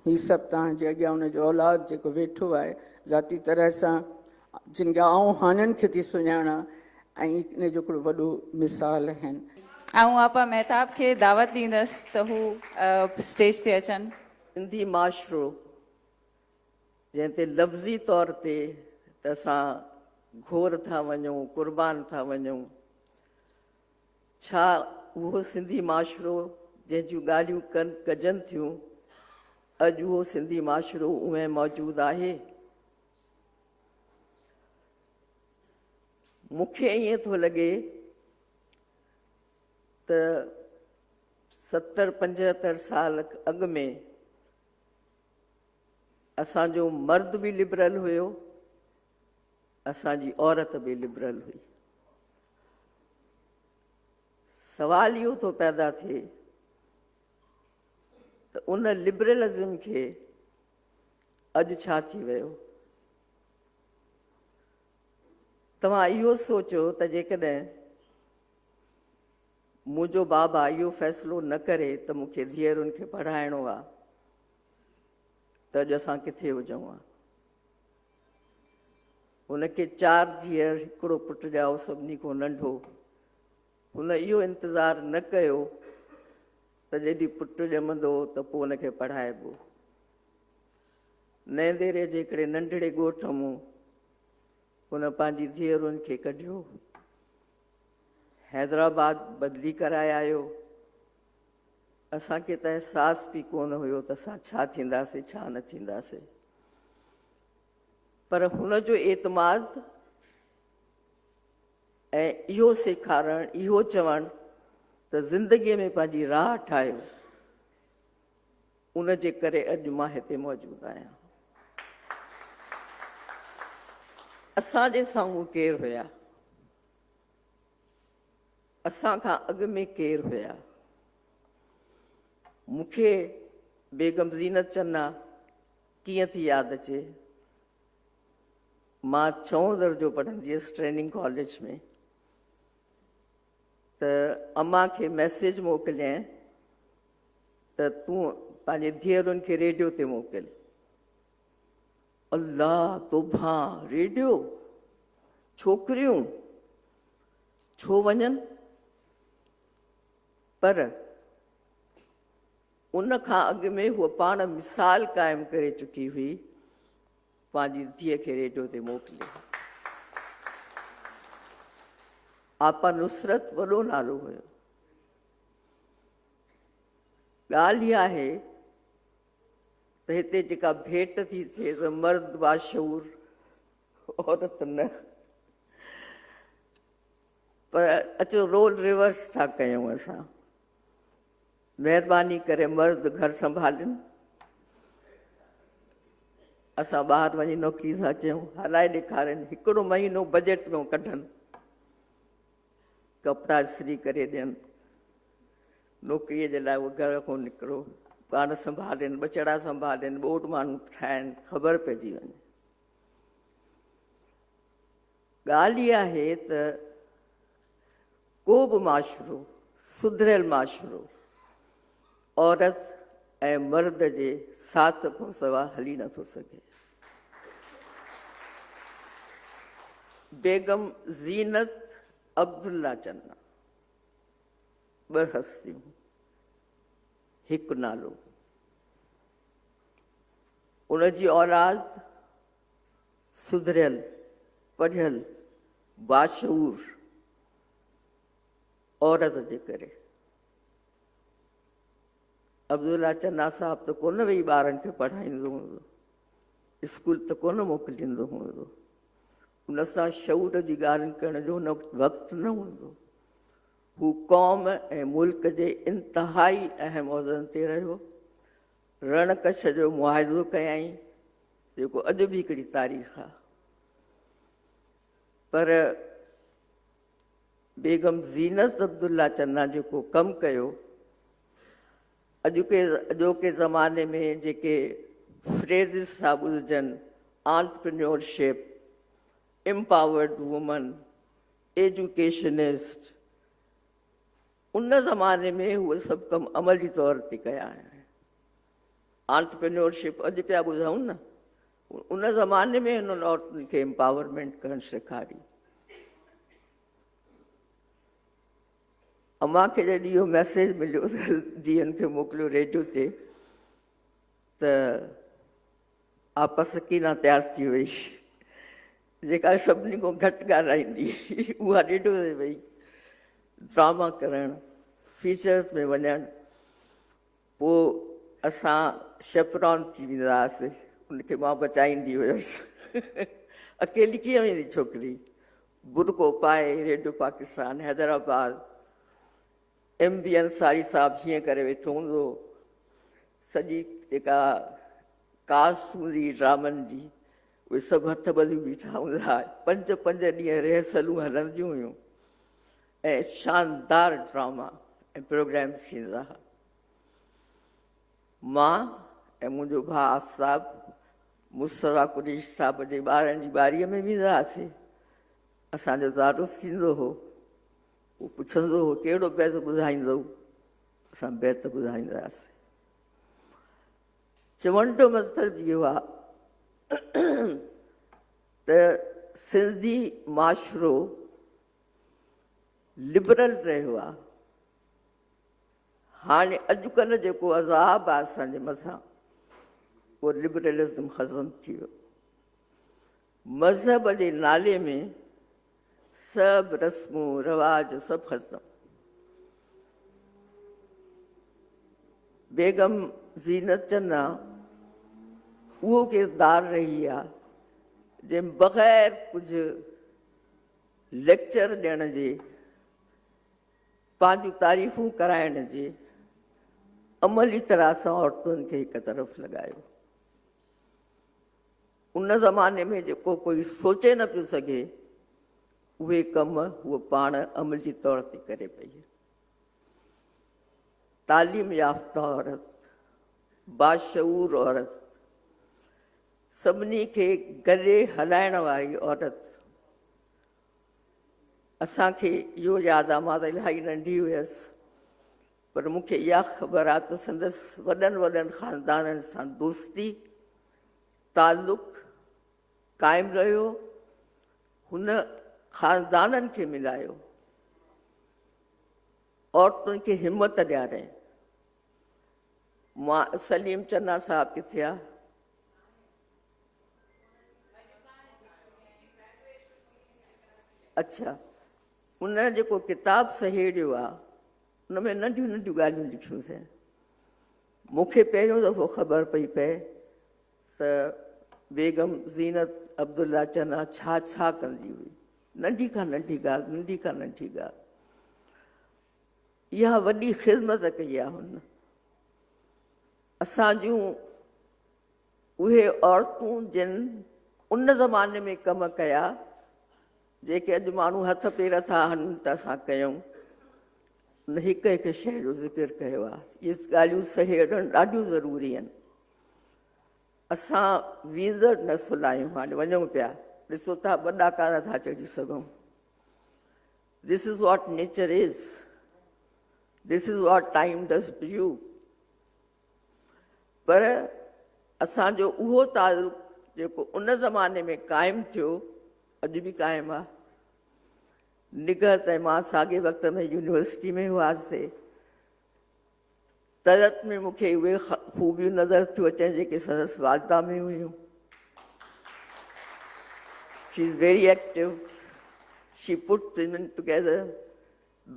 هي سڀ توهان جي اڳيان ان جو اولاد جيڪو ويٺو آهي، ذاتي طرح سان جن کي آئون هاڻن کي ٿي سڃاڻان ۽ ان جو هڪڙو وڏو مثال آهن. آئون آپا مهتاب کي دعوت ڏيندس ته هو اسٽيج تي اچن. سنڌي معاشرو جنهن تي لفظي طور تي ته اسان گهور ٿا وڃون، قربان ٿا وڃون، ڇا اهو سنڌي معاشرو جنهن جون ڳالهيون ڪن ڪجن ٿيون، اڄ اهو سنڌي معاشرو اونهين موجود آهي؟ مون کي ائين ٿو لڳي ته ستر پنجهتر سال اڳ ۾ اسان جو مرد به لبرل هيو، اسان جي عورت به لبرل هئي. سوال اهو ٿو پيدا ٿئي ته ان لبرلزم کي اڄ ڇا ٿي ويو؟ توهان اهو سوچو ته جيڪڏهن منهنجو بابا اهو فيصلو نه ڪري ته مون کي ڌيئرن کي پڙهائڻو آ ته اڄ اسان ڪٿي هجون ها. هن کي چار ڌيئر هڪڙو پٽ ڄائو سڀني کان ننڍو. هن اهو انتظار نه ڪيو ته جڏهن پٽ ڄمندو ته پوء ان کي پڙهائبو. نئين ديري جي هڪڙي ننڍڙي ڳوٺ مون هن پنهنجي ڌيئرن کي ڪڍيو. حيدرآباد بدلي ڪرائي آيو. اسان کي ته احساس به ڪونه هيو ته اسان ڇا ٿينداسين ڇا نه ٿينداسين. پر هن جو اعتماد ۽ اهو سيکارڻ، اهو چوڻ ته زندگيء ۾ پنهنجي راهه ٺاهيو، ان جي ڪري اڄ مان هتي موجود آهيان. اسان جي سامهون ڪير هيا؟ اسان کان اڳ ۾ ڪير هيا؟ مون کي بيگم زينت چنا ڪيئن ٿي ياد اچي؟ مان ڇهون درجو پڙهندي هيس ٽريننگ ڪاليج ۾ ته امان کي ميسيج موڪليائين ته تون پنهنجي ڌيئرن کي ريڊيو تي موڪل. الله توبهان ريڊيو ڇوڪريون ڇو وڃن پر ان کان اڳ ۾ هوء پاڻ مثال قائم ڪري چڪي هئي پنهنجي ڌيء کي ريڊيو تي موڪلي. آپا نصرت وڏو نالو هيو. ڳالهه اها آهي ته هتي جيڪا ڀيٽ ٿي ٿئي ته مرد باشعور عورت نه، پر اچو رول ريورس ٿا ڪيون اسان. مهرباني ڪري مرد گهر سنڀالين، اسان ٻاهر وڃي نوڪري ٿا ڪيون، هلائي ڏيکارين، هڪڙو مهينو بجيٽ ۾ ڪڍن، ڪپڙا استري ڪري ڏين، نوڪريء جي لاء اهي گهر کان نڪرو، پاڻ سنڀالين، ٻچڙا سنڀالين، ٻوڏ ماڻهو ٺاهين، خبر پئجي وڃي. ڳالهه اها آهي ته ڪو به معاشرو، سڌريل معاشرو، عورت ۽ مرد جي ساٿ کان سوا هلي نٿو سگهي. بيگم زينت عبدالله چنا ٻه هستيون. هڪ نالو. ان جي اولاد سڌريل، پڙهيل، باشعور عورت جي ڪري. عبدالله چنا صاحب ته ڪونه ويهي ٻارن کي پڙهائيندو هوندو، اسڪول ته ڪونه موڪليندو هوندو، ان سان شعور جي ڳالهين ڪرڻ جو هن وقت وقت نه هوندو. هو قوم ۽ ملڪ جي انتهائي اهم عهدن تي رهيو. رڻ ڪڇ جو معاهدو ڪيائين، جيڪو اڄ به هڪڙي تاريخ آهي. پر بيگم زينت عبدالله چنا جيڪو ڪم ڪيو، اڄوڪي اڄوڪي زماني ۾ جيڪي فريزز ٿا ٻڌجن، آنٽرپرينيورشپ، امپاورڊ وومن، ايجوڪيشنسٽ، ان زماني ۾ اهي سڀ ڪم عملي طور تي ڪيا آهن. آنٽرپرينيورشپ اڄ پيا ٻڌائون نه، ان زماني ۾ هنن عورتن کي امپاورمينٽ ڪرڻ سيکاري. امان کي جڏهن اهو ميسيج مليو ته ڌيئن کي موڪليو ريڊيو تي ته آپا سڪينه تيار ٿي وئي، جيڪا سڀني کان گهٽ ڳالهائيندي اها ريڊيو تي وئي ڊراما ڪرڻ، فيچرز ۾ وڃڻ. پوء اسان شيپران ٿي ويندا هئاسين، ان کي مان بچائيندي هيس. اڪيلي ڪيئن ويندي ڇوڪري، برقعو پائي radio Pakistan Hyderabad, M B Ansari صاحب هيئن ڪري ويٺو هوندو هو. سڄي جيڪا ڪاسٽ هوندي هئي ڊرامن جي، اهي سڀ هٿ ٻڌي بيٺا هوندا هئا. پنج پنج ڏينهن ريهرسلون هلنديون هيون ۽ شاندار ڊراما ۽ پروگرامز ٿيندا هئا. مان ۽ منهنجو ڀاء آفتاب مصطفيٰ قريشي صاحب جي ٻارن جي ٻاريء ۾ ويندا هئاسين. اسان جو تعارف ٿيندو هو. هو پڇندو هو ڪهڙو بيت ٻڌائيندؤ؟ اسان بيت ٻڌائيندا هئاسين. چوڻ جو مطلب اهو آهي ته سنڌي معاشرو لبرل رهيو آهي. هاڻي اڄڪلهه جيڪو عذاب آهي اسان جي مٿان اهو لبرلزم ختم ٿي ويو. مذهب جي نالي ۾ سڀ رسمون رواج سڀ ختم. بيگم زينت چنا اهو ڪردار رهي آهي جنهن بغير ڪجهه ليڪچر ڏيڻ جي پنهنجون تعريفون ڪرائڻ جي عملي طرح سان عورتن کي هڪ طرف لڳايو. ان زماني ۾ جيڪو ڪوئي سوچي نه پيو سگهي اهي ڪم هوء پاڻ عملي طور تي ڪري پئي. تعليم يافته عورت، باشعور عورت، سڀني کي گڏي هلائڻ واري عورت. اسان کي اهو ياد آ، مان ته الاهي ننڍي هيس، پر مون کي اها خبر آ ته سندس وڏن وڏن خاندانن سان دوستي، تعلق قائم رهيو. هن خاندانن کي ملايو، عورتن کي همت ڏياري. مان سليم چنا صاحب ڪٿي آ؟ اڇا ان جيڪو ڪتاب سهيڙيو آ ان ۾ ننڍيون ننڍيون ڳالهيون لکيون اٿئي. مون کي پهريون دفعو خبر پئي پئي ته بيگم زينت عبدالله چنا ڇا ڇا ڪندي هئي. ننڍي کان ننڍي ڳالهه، ننڍي کان ننڍي ڳالهه. اها وڏي خدمت ڪئي آ هن. اسان جون اهي عورتون جن ان زماني ۾ ڪم ڪيا، جيڪي اڄ ماڻهو هٿ پير ٿا هڻن ته اسان ڪيون، ان هڪ هڪ شيء جو ذڪر ڪيو آهي. اهي ڳالهيون سهيڙڻ ڏاڍيون ضروري آهن. اسان ويندڙ نسل آهيون، هاڻي وڃون پيا، ڏسو ٿا ٻه ڏاڪا نٿا چڙهي سگهون. This is what nature is, this is what time does to you. پر اسان جو اهو تعلق جيڪو ان زماني ۾ قائم ٿيو اڄ به قائم آهي. نگهت ۽ مان ساڳئي وقت ۾ يونيورسٽي ۾ هئاسي. طلعت ۾ مون کي اهي خوبيون نظر ٿيون اچن جيڪي سندس والده ۾ هيون. She is very active, she put women together,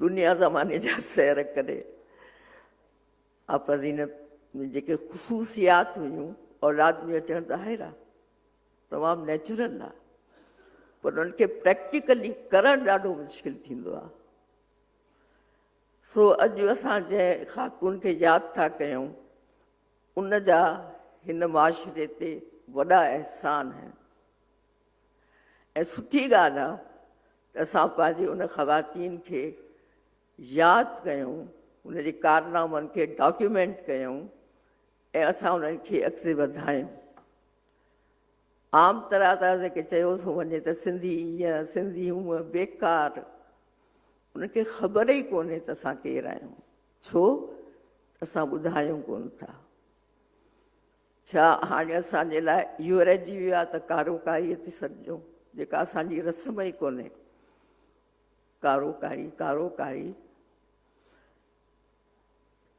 دنيا زماني جا سير ڪري. آپا زينت ۾ جيڪي خصوصيات هيون اولاد ۾ اچڻ ظاهر آ، تمام نيچرل آ، پر ان کي پريڪٽيڪلي ڪرڻ ڏاڍو مشڪل ٿيندو آ. سو اڄ اسان جنهن خاتون کي ياد ٿا ڪيون ان جا هن معاشري تي وڏا احسان آهن ۽ سٺي ڳالهه آهي ته اسان پنهنجي ان خواتين کي ياد ڪيون، ان جي ڪارنامن کي ڊاڪيومينٽ ڪيون ۽ اسان انهن کي اڳتي وڌايون. عام طرح طرح جيڪي چيو ٿو وڃي ته سنڌي ائين سنڌي هونء بيڪار، انهن کي خبر ئي ڪونهي ته اسان ڪير آهيون، ڇو ته اسان ٻڌايون ڪونه ٿا. ڇا هاڻي اسان جي لاء اهو رهجي ويو آهي ته ڪارو ڪاري ٿي سڏجون، جيڪا اسان جي رسم ئي ڪونهي. ڪارو ڪاري ڪارو ڪاري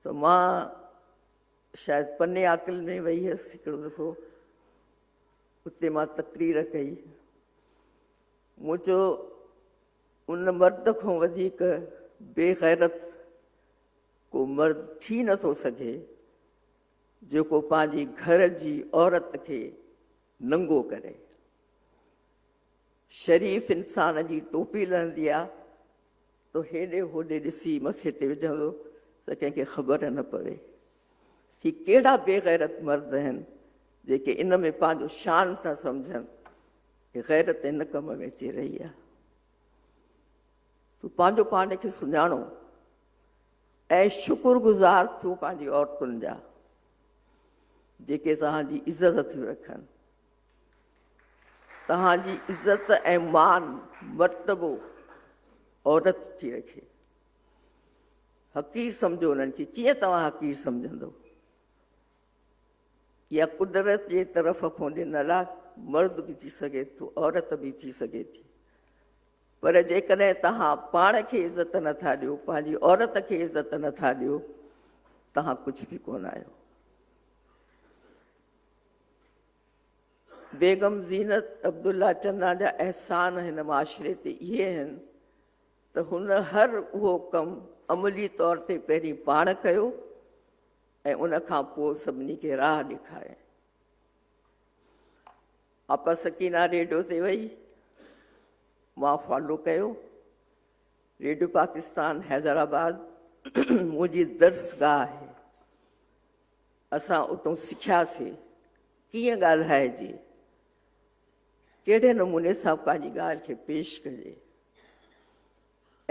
ته مان شايد پني عاقل ۾ وئي هيس هڪڙو دفعو، اتي مان تقرير ڪئي. مون چيو ان مرد کان وڌيڪ بي غيرت ڪو مرد ٿي نٿو سگهي جيڪو پنهنجي گهر جي عورت کي ننگو ڪري. شريف انسان جي ٽوپي لهندي آ ته هيڏي هوڏي ڏسي مٿي تي وجهندو ته ڪنهن کي خبر نه پوي. هي ڪهڙا بي غيرت مرد آهن جيڪي ان ۾ پنهنجو شان ٿا سمجهن. غيرت ان ڪم ۾ اچي رهي آ. تو پنهنجو پاڻ کي سڃاڻو ۽ شڪر گذار ٿيو پنهنجي عورتن جا جيڪي توهان جي عزت ٿيون رکن. توهان جي عزت ۽ مان مرتبو عورت ٿي رکي. حقير سمجهو انهن کي، ڪيئن توهان حقير سمجهندو؟ اها قدرت جي طرف کان ڏنل آهي، مرد به ٿي سگهي ٿو، عورت به ٿي سگهي ٿي، پر جيڪڏهن توهان پاڻ کي عزت نٿا ڏيو، پنهنجي عورت کي عزت نٿا ڏيو، توهان ڪجهه به ڪونه آهيو. بيگم زينت عبدالله چنا جا احسان هن معاشري تي اهي آهن ته هن هر اهو ڪم عملي طور تي پهرين پاڻ ڪيو ۽ ان کان پوء سڀني کي راهه ڏيکاريائين. آپا سڪينه ريڊيو تي وئي، مان فالو ڪيو. ريڊيو پاڪستان حيدرآباد منهنجي درسگاهه آهي. اسان اتون سکياسي ڪيئن ڳالهائجي، ڪهڙي نموني سان پنهنجي ڳالهه کي پيش ڪجي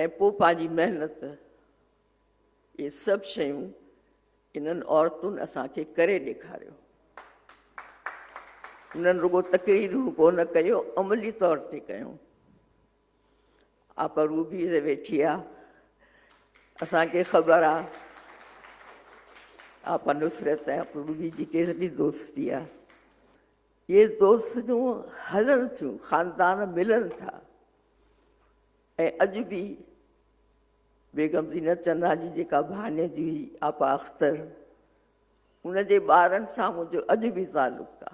۽ پوء پنهنجي محنت، اهي سڀ شيون انهن عورتن اسان کي ڪري ڏيکاريو. انهن رڳو تقريرون ڪونه ڪيو، عملي طور تي ڪيو. آپا روبي تي ويٺي آ، اسان کي خبر آ آپا نصرت ۽ آپا روبي جي ڪيتري دوستي آ. اهي دوستيون هلن ٿيون، خاندان ملن ٿا ۽ اڄ به بيگم زينت چنا جي جيڪا ڀاڻيجي هئي آپا اختر، ان جي ٻارن سان منهنجو اڄ به تعلق آ.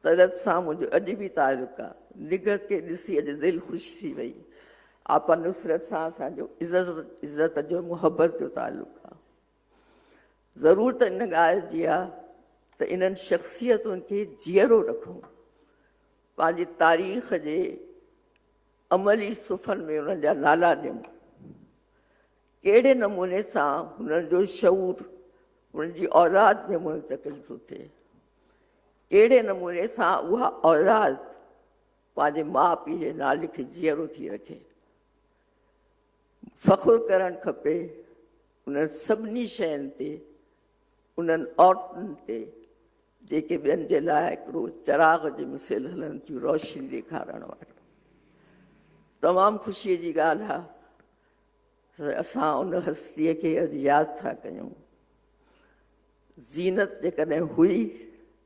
طلعت سان منهنجو اڄ به تعلق آ. نگهت کي ڏسي اڄ دل خوش ٿي وئي. آپا نصرت سان اسان جو عزت جو محبت جو تعلق آ. ضرورت ان ڳالهه جي آ ته انهن شخصيتن کي جيئرو رکون. پنهنجي تاريخ جي عملي صفحن ۾ انهن جا نالا ڏيون. ڪهڙي نموني سان هنن جو شعور هنن جي اولاد ۾ منتقل ٿو ٿئي. ڪهڙي نموني سان اها اولاد پنهنجي ماء پيء جي نالي کي جيئرو ٿي رکي. فخر ڪرڻ کپي انهن سڀني شين تي، انهن عورتن تي جيڪي ٻين جي لاء هڪڙو چراغ جي مثل هلن ٿيون، روشني ڏيکارڻ واريون. تمام خوشيء جي ڳالهه آهي ته اسان ان هستيء کي اڄ ياد ٿا ڪيون. زينت جيڪڏهن هئي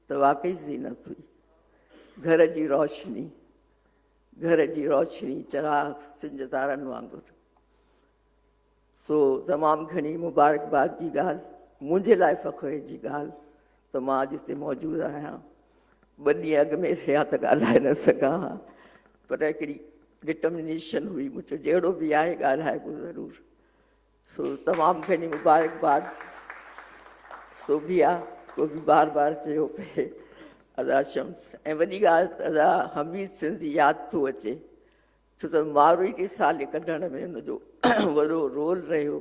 ته واقعي زينت هئي. گهر جي روشني، گهر جي روشني، چراغ، سج تارن وانگر. سو تمام گهڻي مبارڪباد جي ڳالهه. منهنجي لاء فخر جي ڳالهه ته مان اڄ هتي موجود آهيان. ٻه ڏينهن اڳ ۾ ٿيا ته ڳالهائي نه سگهان ها، پر هڪڙي ڊٽرمنيشن هئي، مون چيو جهڙو به آهي ڳالهائبو ضرور. سو تمام گهڻي مبارڪباد سوڀيا ڪو به بار بار چيو پئي ادا شمس. ۽ وڏي ڳالهه ته ادا حميد سنڌي ياد ٿو اچي، ڇو ته ماروئي رسالي ڪڍڻ ۾ هن جو وڏو رول رهيو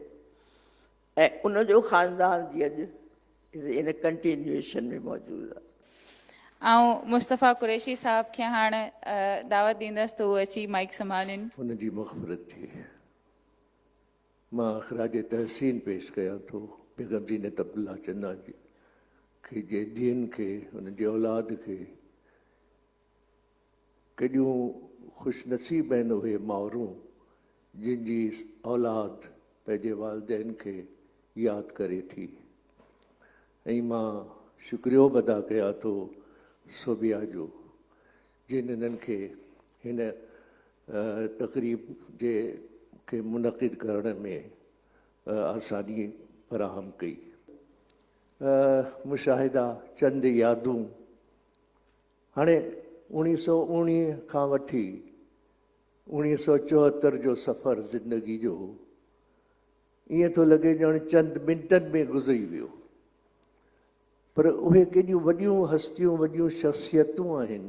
۽ ان جو خاندان به اڄ ان ڪنٽينيوئيشن ۾ موجود آهي. آئون مصطفيٰ قريشي صاحب کي هاڻ دعوت ڏيندس ته هو اچي مائيڪ سنڀالين. هن جي مغفرت ٿئي. مان خراج تحسين پيش ڪيان ٿو بيگم زينت عبدالله چنا کي جي ڌيئن کي، انهن جي اولاد کي. ڪيڏيون خوش نصيب آهن اهي مائرون جن جي اولاد پنهنجي والدين کي ياد ڪري ٿي. ۽ مان شڪريو به ادا ڪيان ٿو صوبيا جو جن انهن کي هن تقريب جي کي منعقد ڪرڻ ۾ آساني فراهم ڪئي. مشاهدا، چند يادون، هاڻي اوڻيهه سو اوڻيهه کان وٺي اوڻيهه سو چوهتر جو سفر زندگي جو ائين ٿو لڳي ڄڻ چند منٽن ۾ گذري ويو. پر اهي ڪيڏيون وڏيون هستيون، وڏيون شخصيتون آهن،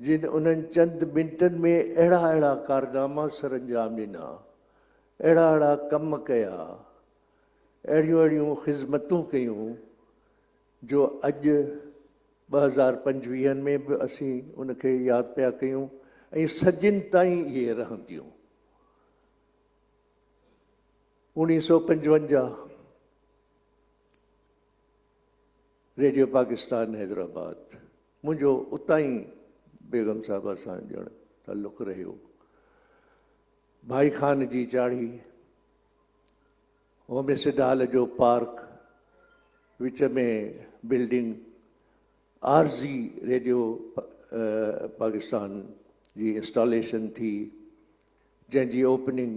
جن انهن چند منٽن ۾ اهڙا اهڙا ڪارناما سرانجام ڏنا، اهڙا اهڙا ڪم ڪيا، اهڙيون اهڙيون خذمتون ڪيون جو اڄ 2025 ۾ به اسين ان کي ياد پيا ڪيون ۽ صدين تائين اهي رهنديون. 1955 ريڊيو پاڪستان حيدرآباد منهنجو اتان ئي بيگم صاحبه سان ڄڻ تعلق رهيو. ڀائي خان جي چاڙهي، هومسڊ هال جو پارڪ، وچ ۾ بلڊنگ، عارضي ريڊيو پاڪستان جي انسٽاليشن ٿي، جنهن جي اوپننگ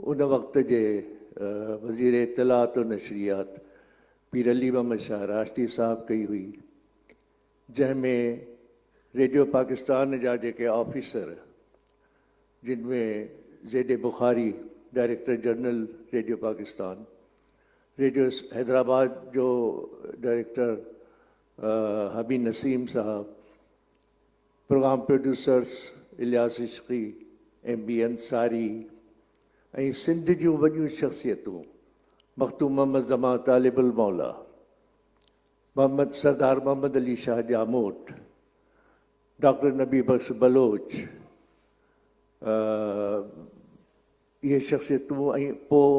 ان وقت جي وزير اطلاعات و نشريات پير علي محمد شاهه راشدي صاحب ڪئي هئي، جنهن ۾ ريڊيو پاڪستان جا جيڪي آفيسر جن ۾ Z A Bukhari director general radio Pakistan, radio Hyderabad جو ڊائريڪٽر حميد نسيم صاحب، programme producers Ilyas Ishqi, M B Ansari ۽ Sindh جون وڏيون شخصيتون مخدوم محمد زمان طالب الموليٰ، محمد سردار محمد علي شاهه ڄاموٽ، ڊاڪٽر نبي بخش بلوچ، اهي شخصيتون ۽ پوء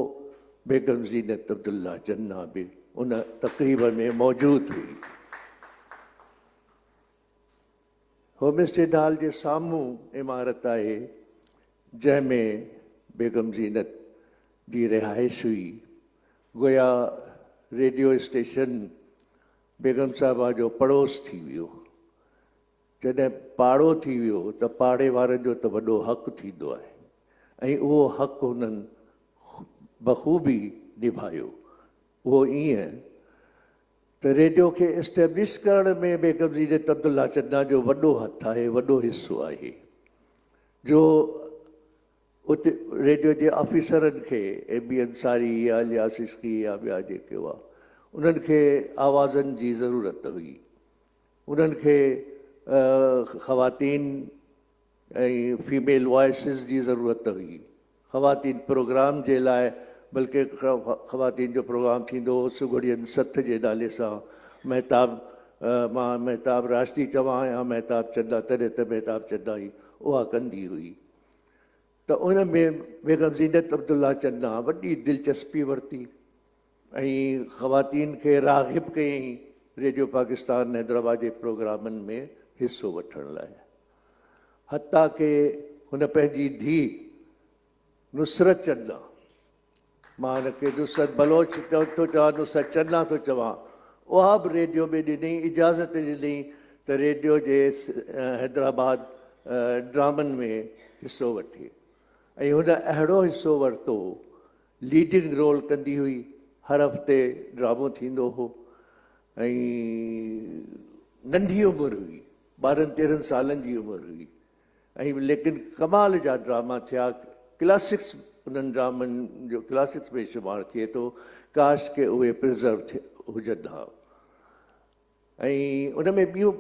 بيگم زينت عبدالله جناح به ان تقريب ۾ موجود هئي. هوم اسٽيڊ هال جي سامهون عمارت آهي، جنهن ۾ بيگم زينت جي رهائش هئي. گويا ريڊيو اسٽيشن بيگم صاحبه جو پڙوس ٿي ويو. جڏهن پاڙو ٿي ويو ته پاڙي وارن جو ته وڏو حق ٿيندو آهي ۽ اهو حق هنن بخوبي نڀايو. اهو ائين ته ريڊيو کي اسٽيبلش ڪرڻ ۾ بيگم زينت عبدالله چنا جو وڏو هٿ آهي، وڏو حصو آهي، جو اتي ريڊيو جي آفيسرن کي ايم بي انصاري يا الياس عشقي يا ٻيا جيڪي هئا انهن کي آوازن جي ضرورت هئي، انهن کي خواتين ۽ فيميل وائسز جي ضرورت هئي. خواتين پروگرام جي لاء بلڪه خواتين جو پروگرام ٿيندو هو سگهڙين سٿ جي نالي سان مهتاب مان مهتاب راشدي چوان يا مهتاب چنا تڏهن ته مهتاب چنا ئي اها ڪندي هئي ته ان ۾ بيگم زينت عبدالله چنا وڏي دلچسپي ورتي ۽ خواتين کي راغب ڪيائين ريڊيو پاڪستان حيدرآباد جي پروگرامن ۾ حصو وٺڻ لاء. حتيٰ ڪه هن پنهنجي ڌيء نصرت چنا، مان هن کي نصرت بلوچ ٿو چوان، نصرت چنا ٿو چوان، اها به ريڊيو ۾ ڏني، اجازت ڏني ته ريڊيو جي حيدرآباد ڊرامن ۾ حصو وٺي ۽ هن اهڙو حصو ورتو، ليڊنگ رول ڪندي هئي. هر هفتي ڊرامو ٿيندو هو ۽ ننڍي عمر هئي، ٻارهن تيرهن سالن جي عمر هئي ۽ ليڪن ڪمال جا ڊراما ٿيا، ڪلاسڪس انهن ڊرامن جو ڪلاسڪس ۾ شمار ٿئي ٿو، ڪاش ڪي اهي پرزرو هجن ها. ۽ ان ۾ ٻيون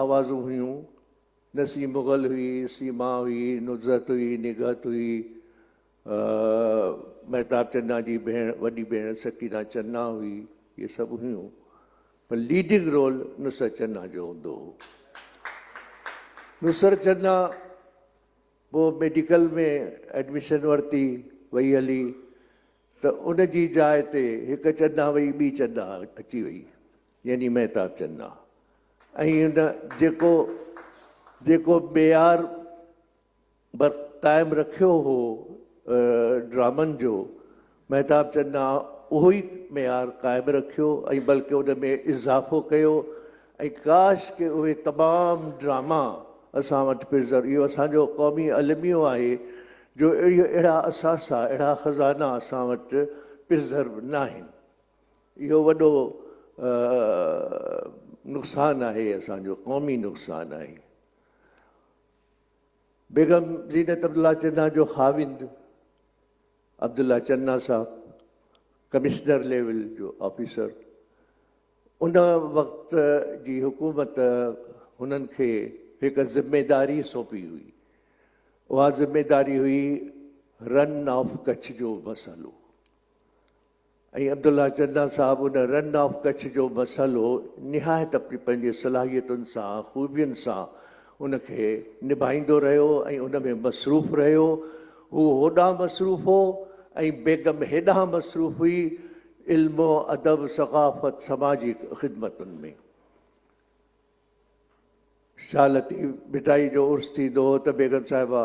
آوازون هيون، نسيم مغل هئي، سيما هئي، نزهت هئي، نگهت هئي، مهتاب چنا جي ڀيڻ وڏي ڀيڻ سڪينه چنا هئي، اهي سڀ هيون پر ليڊنگ رول نصرت چنا جو هوندو هو. نصرت چنا پوء ميڊيڪل ۾ ايڊميشن ورتي وئي هلي ته ان جي جاء تي هڪ چنا وئي ٻي چنا اچي وئي يعني مهتاب چنا ۽ ان جيڪو جيڪو معيار بر قائم رکيو هو ڊرامن جو، مهتاب چنا اهو ئي معيار قائم رکيو ۽ بلڪه ان ۾ اضافو ڪيو ۽ ڪاش ڪي اهي تمام ڊراما اسان وٽ پرزر اهو اسان جو قومي الميو آهي جو اهڙا اثاثا اهڙا خزانا اسان وٽ پرزرو ناهن اهو وڏو نقصان آهي اسان جو قومي نقصان آهي. بيگم زينت عبدالله چنا جو خاوند عبدالله چنا صاحب ڪمشنر ليول جو آفيسر ان وقت جي حڪومت هنن کي هڪ ذميداري سونپي هئي اها ذميداري هئي رن آف ڪڇ جو مسئلو ۽ عبدالله چنا صاحب ان رن آف ڪڇ جو مسئلو نهايت پنهنجي صلاحيتن سان خوبين سان ان کي نڀائيندو رهيو ۽ ان ۾ مصروف رهيو. هو هوڏانهن مصروف هو ۽ بيگم هيڏانهن مصروف هئي علم و ادب ثقافت سماجي خدمتن ۾. شاهه لطيف ڀٽائي جو عرس ٿيندو هو ته بيگم صاحبه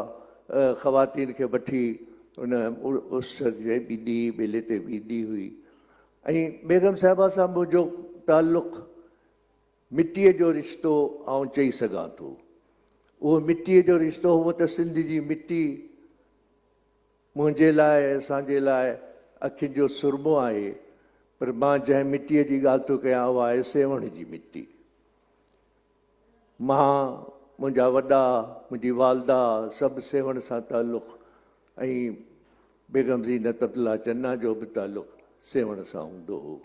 خواتين کي وٺي ان عرس تي ويندي هئي، ميلي تي ويندي هئي ۽ بيگم صاحبه سان منهنجو تعلق مٽيء جو رشتو آئون چئي سگهان ٿو. اهو مٽيء جو رشتو هونء ته سنڌ جي مٽي منهنجي لاء ۽ اسان جي لاء اکين جو سرمو آهي پر مان جنهن مٽيء جي ڳالهه ٿو ڪيان اها آهي سيوهڻ جي مٽي. مان، منهنجا وڏا، منهنجي والده سڀ سيوهڻ سان تعلق ۽ بيگم زينت عبدالله چنا جو به تعلق سيوهڻ سان هوندو هو.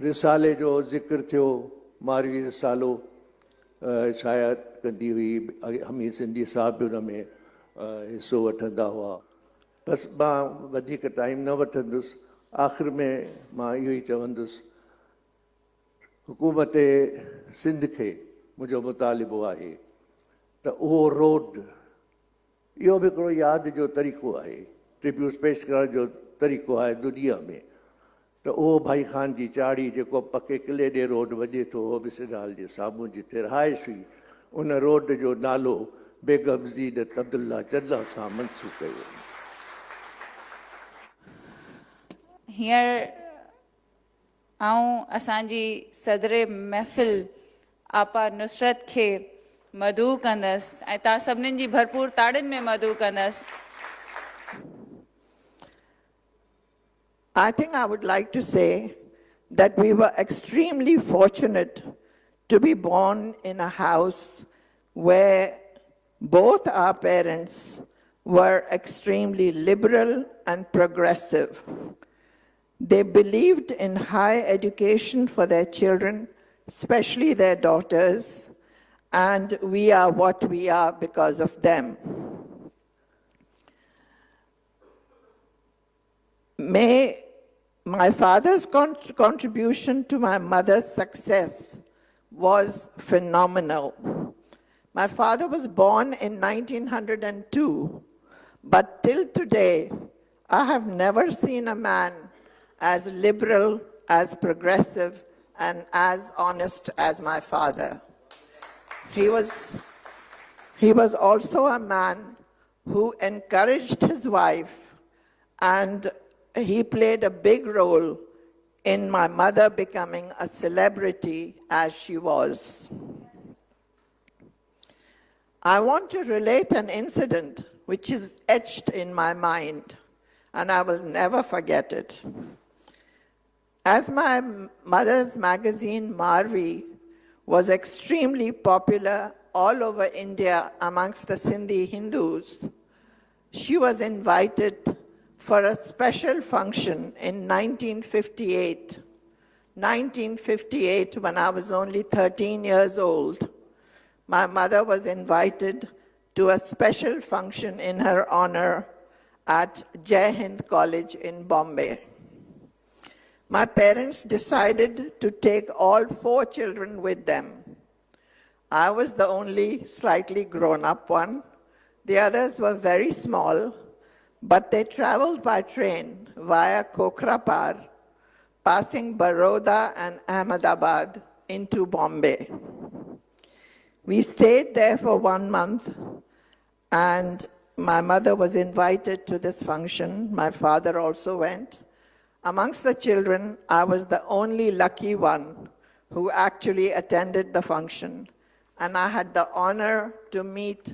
رسالي جو ذڪر ٿيو، ماروي رسالو شايع ڪندي هئي، حميد سنڌي صاحب به ان ۾ حصو وٺندا هئا. بس مان وڌيڪ ٽائيم نه وٺندس، آخر ۾ مان اهو ئي چوندس حڪومت سنڌ کي منهنجو مطالبو آهي ته اهو روڊ اهو به هڪڙو ياد جو طريقو آهي، ٽربيوٽس پيش ڪرڻ جو طريقو آهي دنيا ۾ ته اهو ڀائي خان جي چاڙهي جيڪو پڪي قلعي ڏي روڊ وڃي ٿو اهو به سنهال جي سامهون جتي رهائش هئي ان روڊ جو نالو بيگم زينت عبدالله چنا سان منسوب ڪيو وڃي. هينئر آئون اسان جي صدر محفل آپا نصرت کي مدعو ڪندس ۽ توهان سڀنين جي ڀرپور تاڙين ۾ مدعو ڪندس. I think I would like to say that we were extremely fortunate to be born in a house where both our parents were extremely liberal and progressive. They believed in high education for their children, especially their daughters, and we are what we are because of them. May my father's contribution to my mother's success was phenomenal. My father was born in 1902, but till today, I have never seen a man as liberal, as progressive, and as honest as my father. He was, he was also a man who encouraged his wife, and he played a big role in my mother becoming a celebrity as she was. I want to relate an incident which is etched in my mind, and I will never forget it. As my mother's magazine Marvi was extremely popular all over India amongst the Sindhi Hindus, she was invited for a special function in 1958. 1958, when I was only 13 years old, my mother was invited to a special function in her honor at Jai Hind College in Bombay. My parents decided to take all 4 children with them. I was the only slightly grown-up one. The others were very small, but they traveled by train via Khokhrapar, passing Baroda and Ahmedabad into Bombay. We stayed there for 1 month, and my mother was invited to this function. My father also went. Amongst the children, I was the only lucky one who actually attended the function, and I had the honor to meet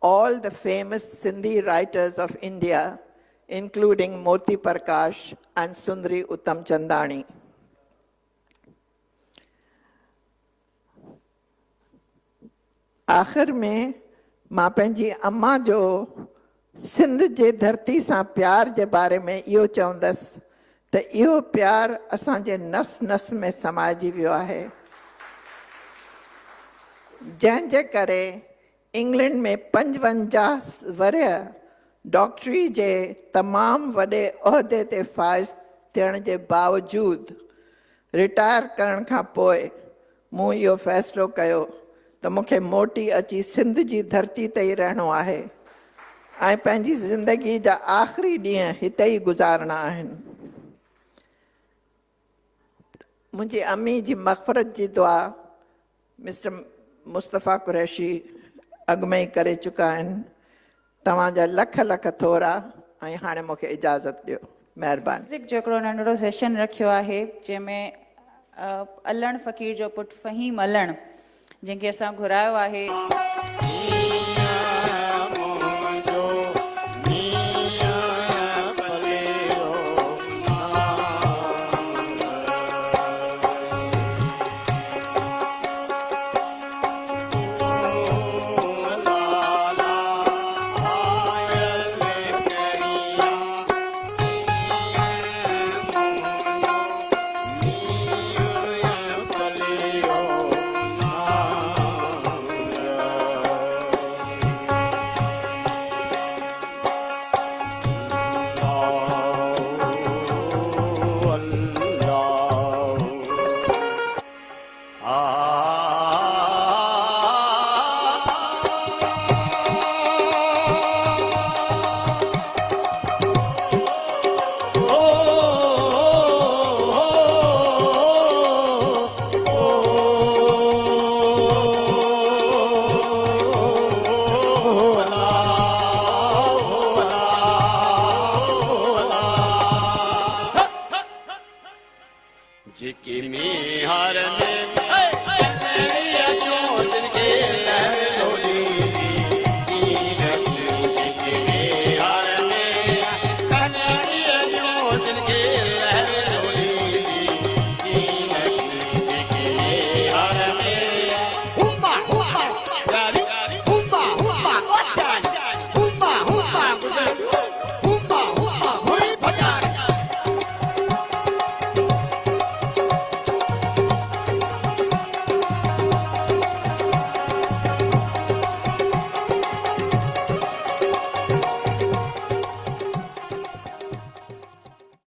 all the famous Sindhi writers of India, including Moti Prakash and Sundari Uttamchandani. आख़िर में मां पंहिंजी अम्मा जो सिंध जे धरती सां प्यार जे बारे में इहो चवंदसि त इहो प्यार असांजे नस नस में समाइजी वियो आहे, जंहिंजे करे इंग्लैंड में 55 वरिय डॉक्टरी जे तमामु वॾे उहिदे ते फ़ाइज़ थियण जे बावजूद रिटायर करण खां पोइ मूं इहो फ़ैसिलो कयो त मूंखे मोटी अची सिंध जी धरती ते ई रहणो आहे ऐं पंहिंजी ज़िंदगी जा आख़िरी ॾींहं हिते ई गुज़ारणा आहिनि। मुंहिंजी अम्मी जी मग़फ़रत जी दुआ मिस्टर मुस्तफ़ा कुरैशी अॻु में ई करे चुका आहिनि। तव्हांजा लख लख थोरा ऐं हाणे मूंखे इजाज़त ॾियो, महिरबानी। म्यूज़िक जो हिकिड़ो नंढड़ो सेशन रखियो आहे जंहिंमें अलण फ़क़ीर जो पुट फ़हीम अलण जंहिंखे असां घुरायो आहे। जेके में हर में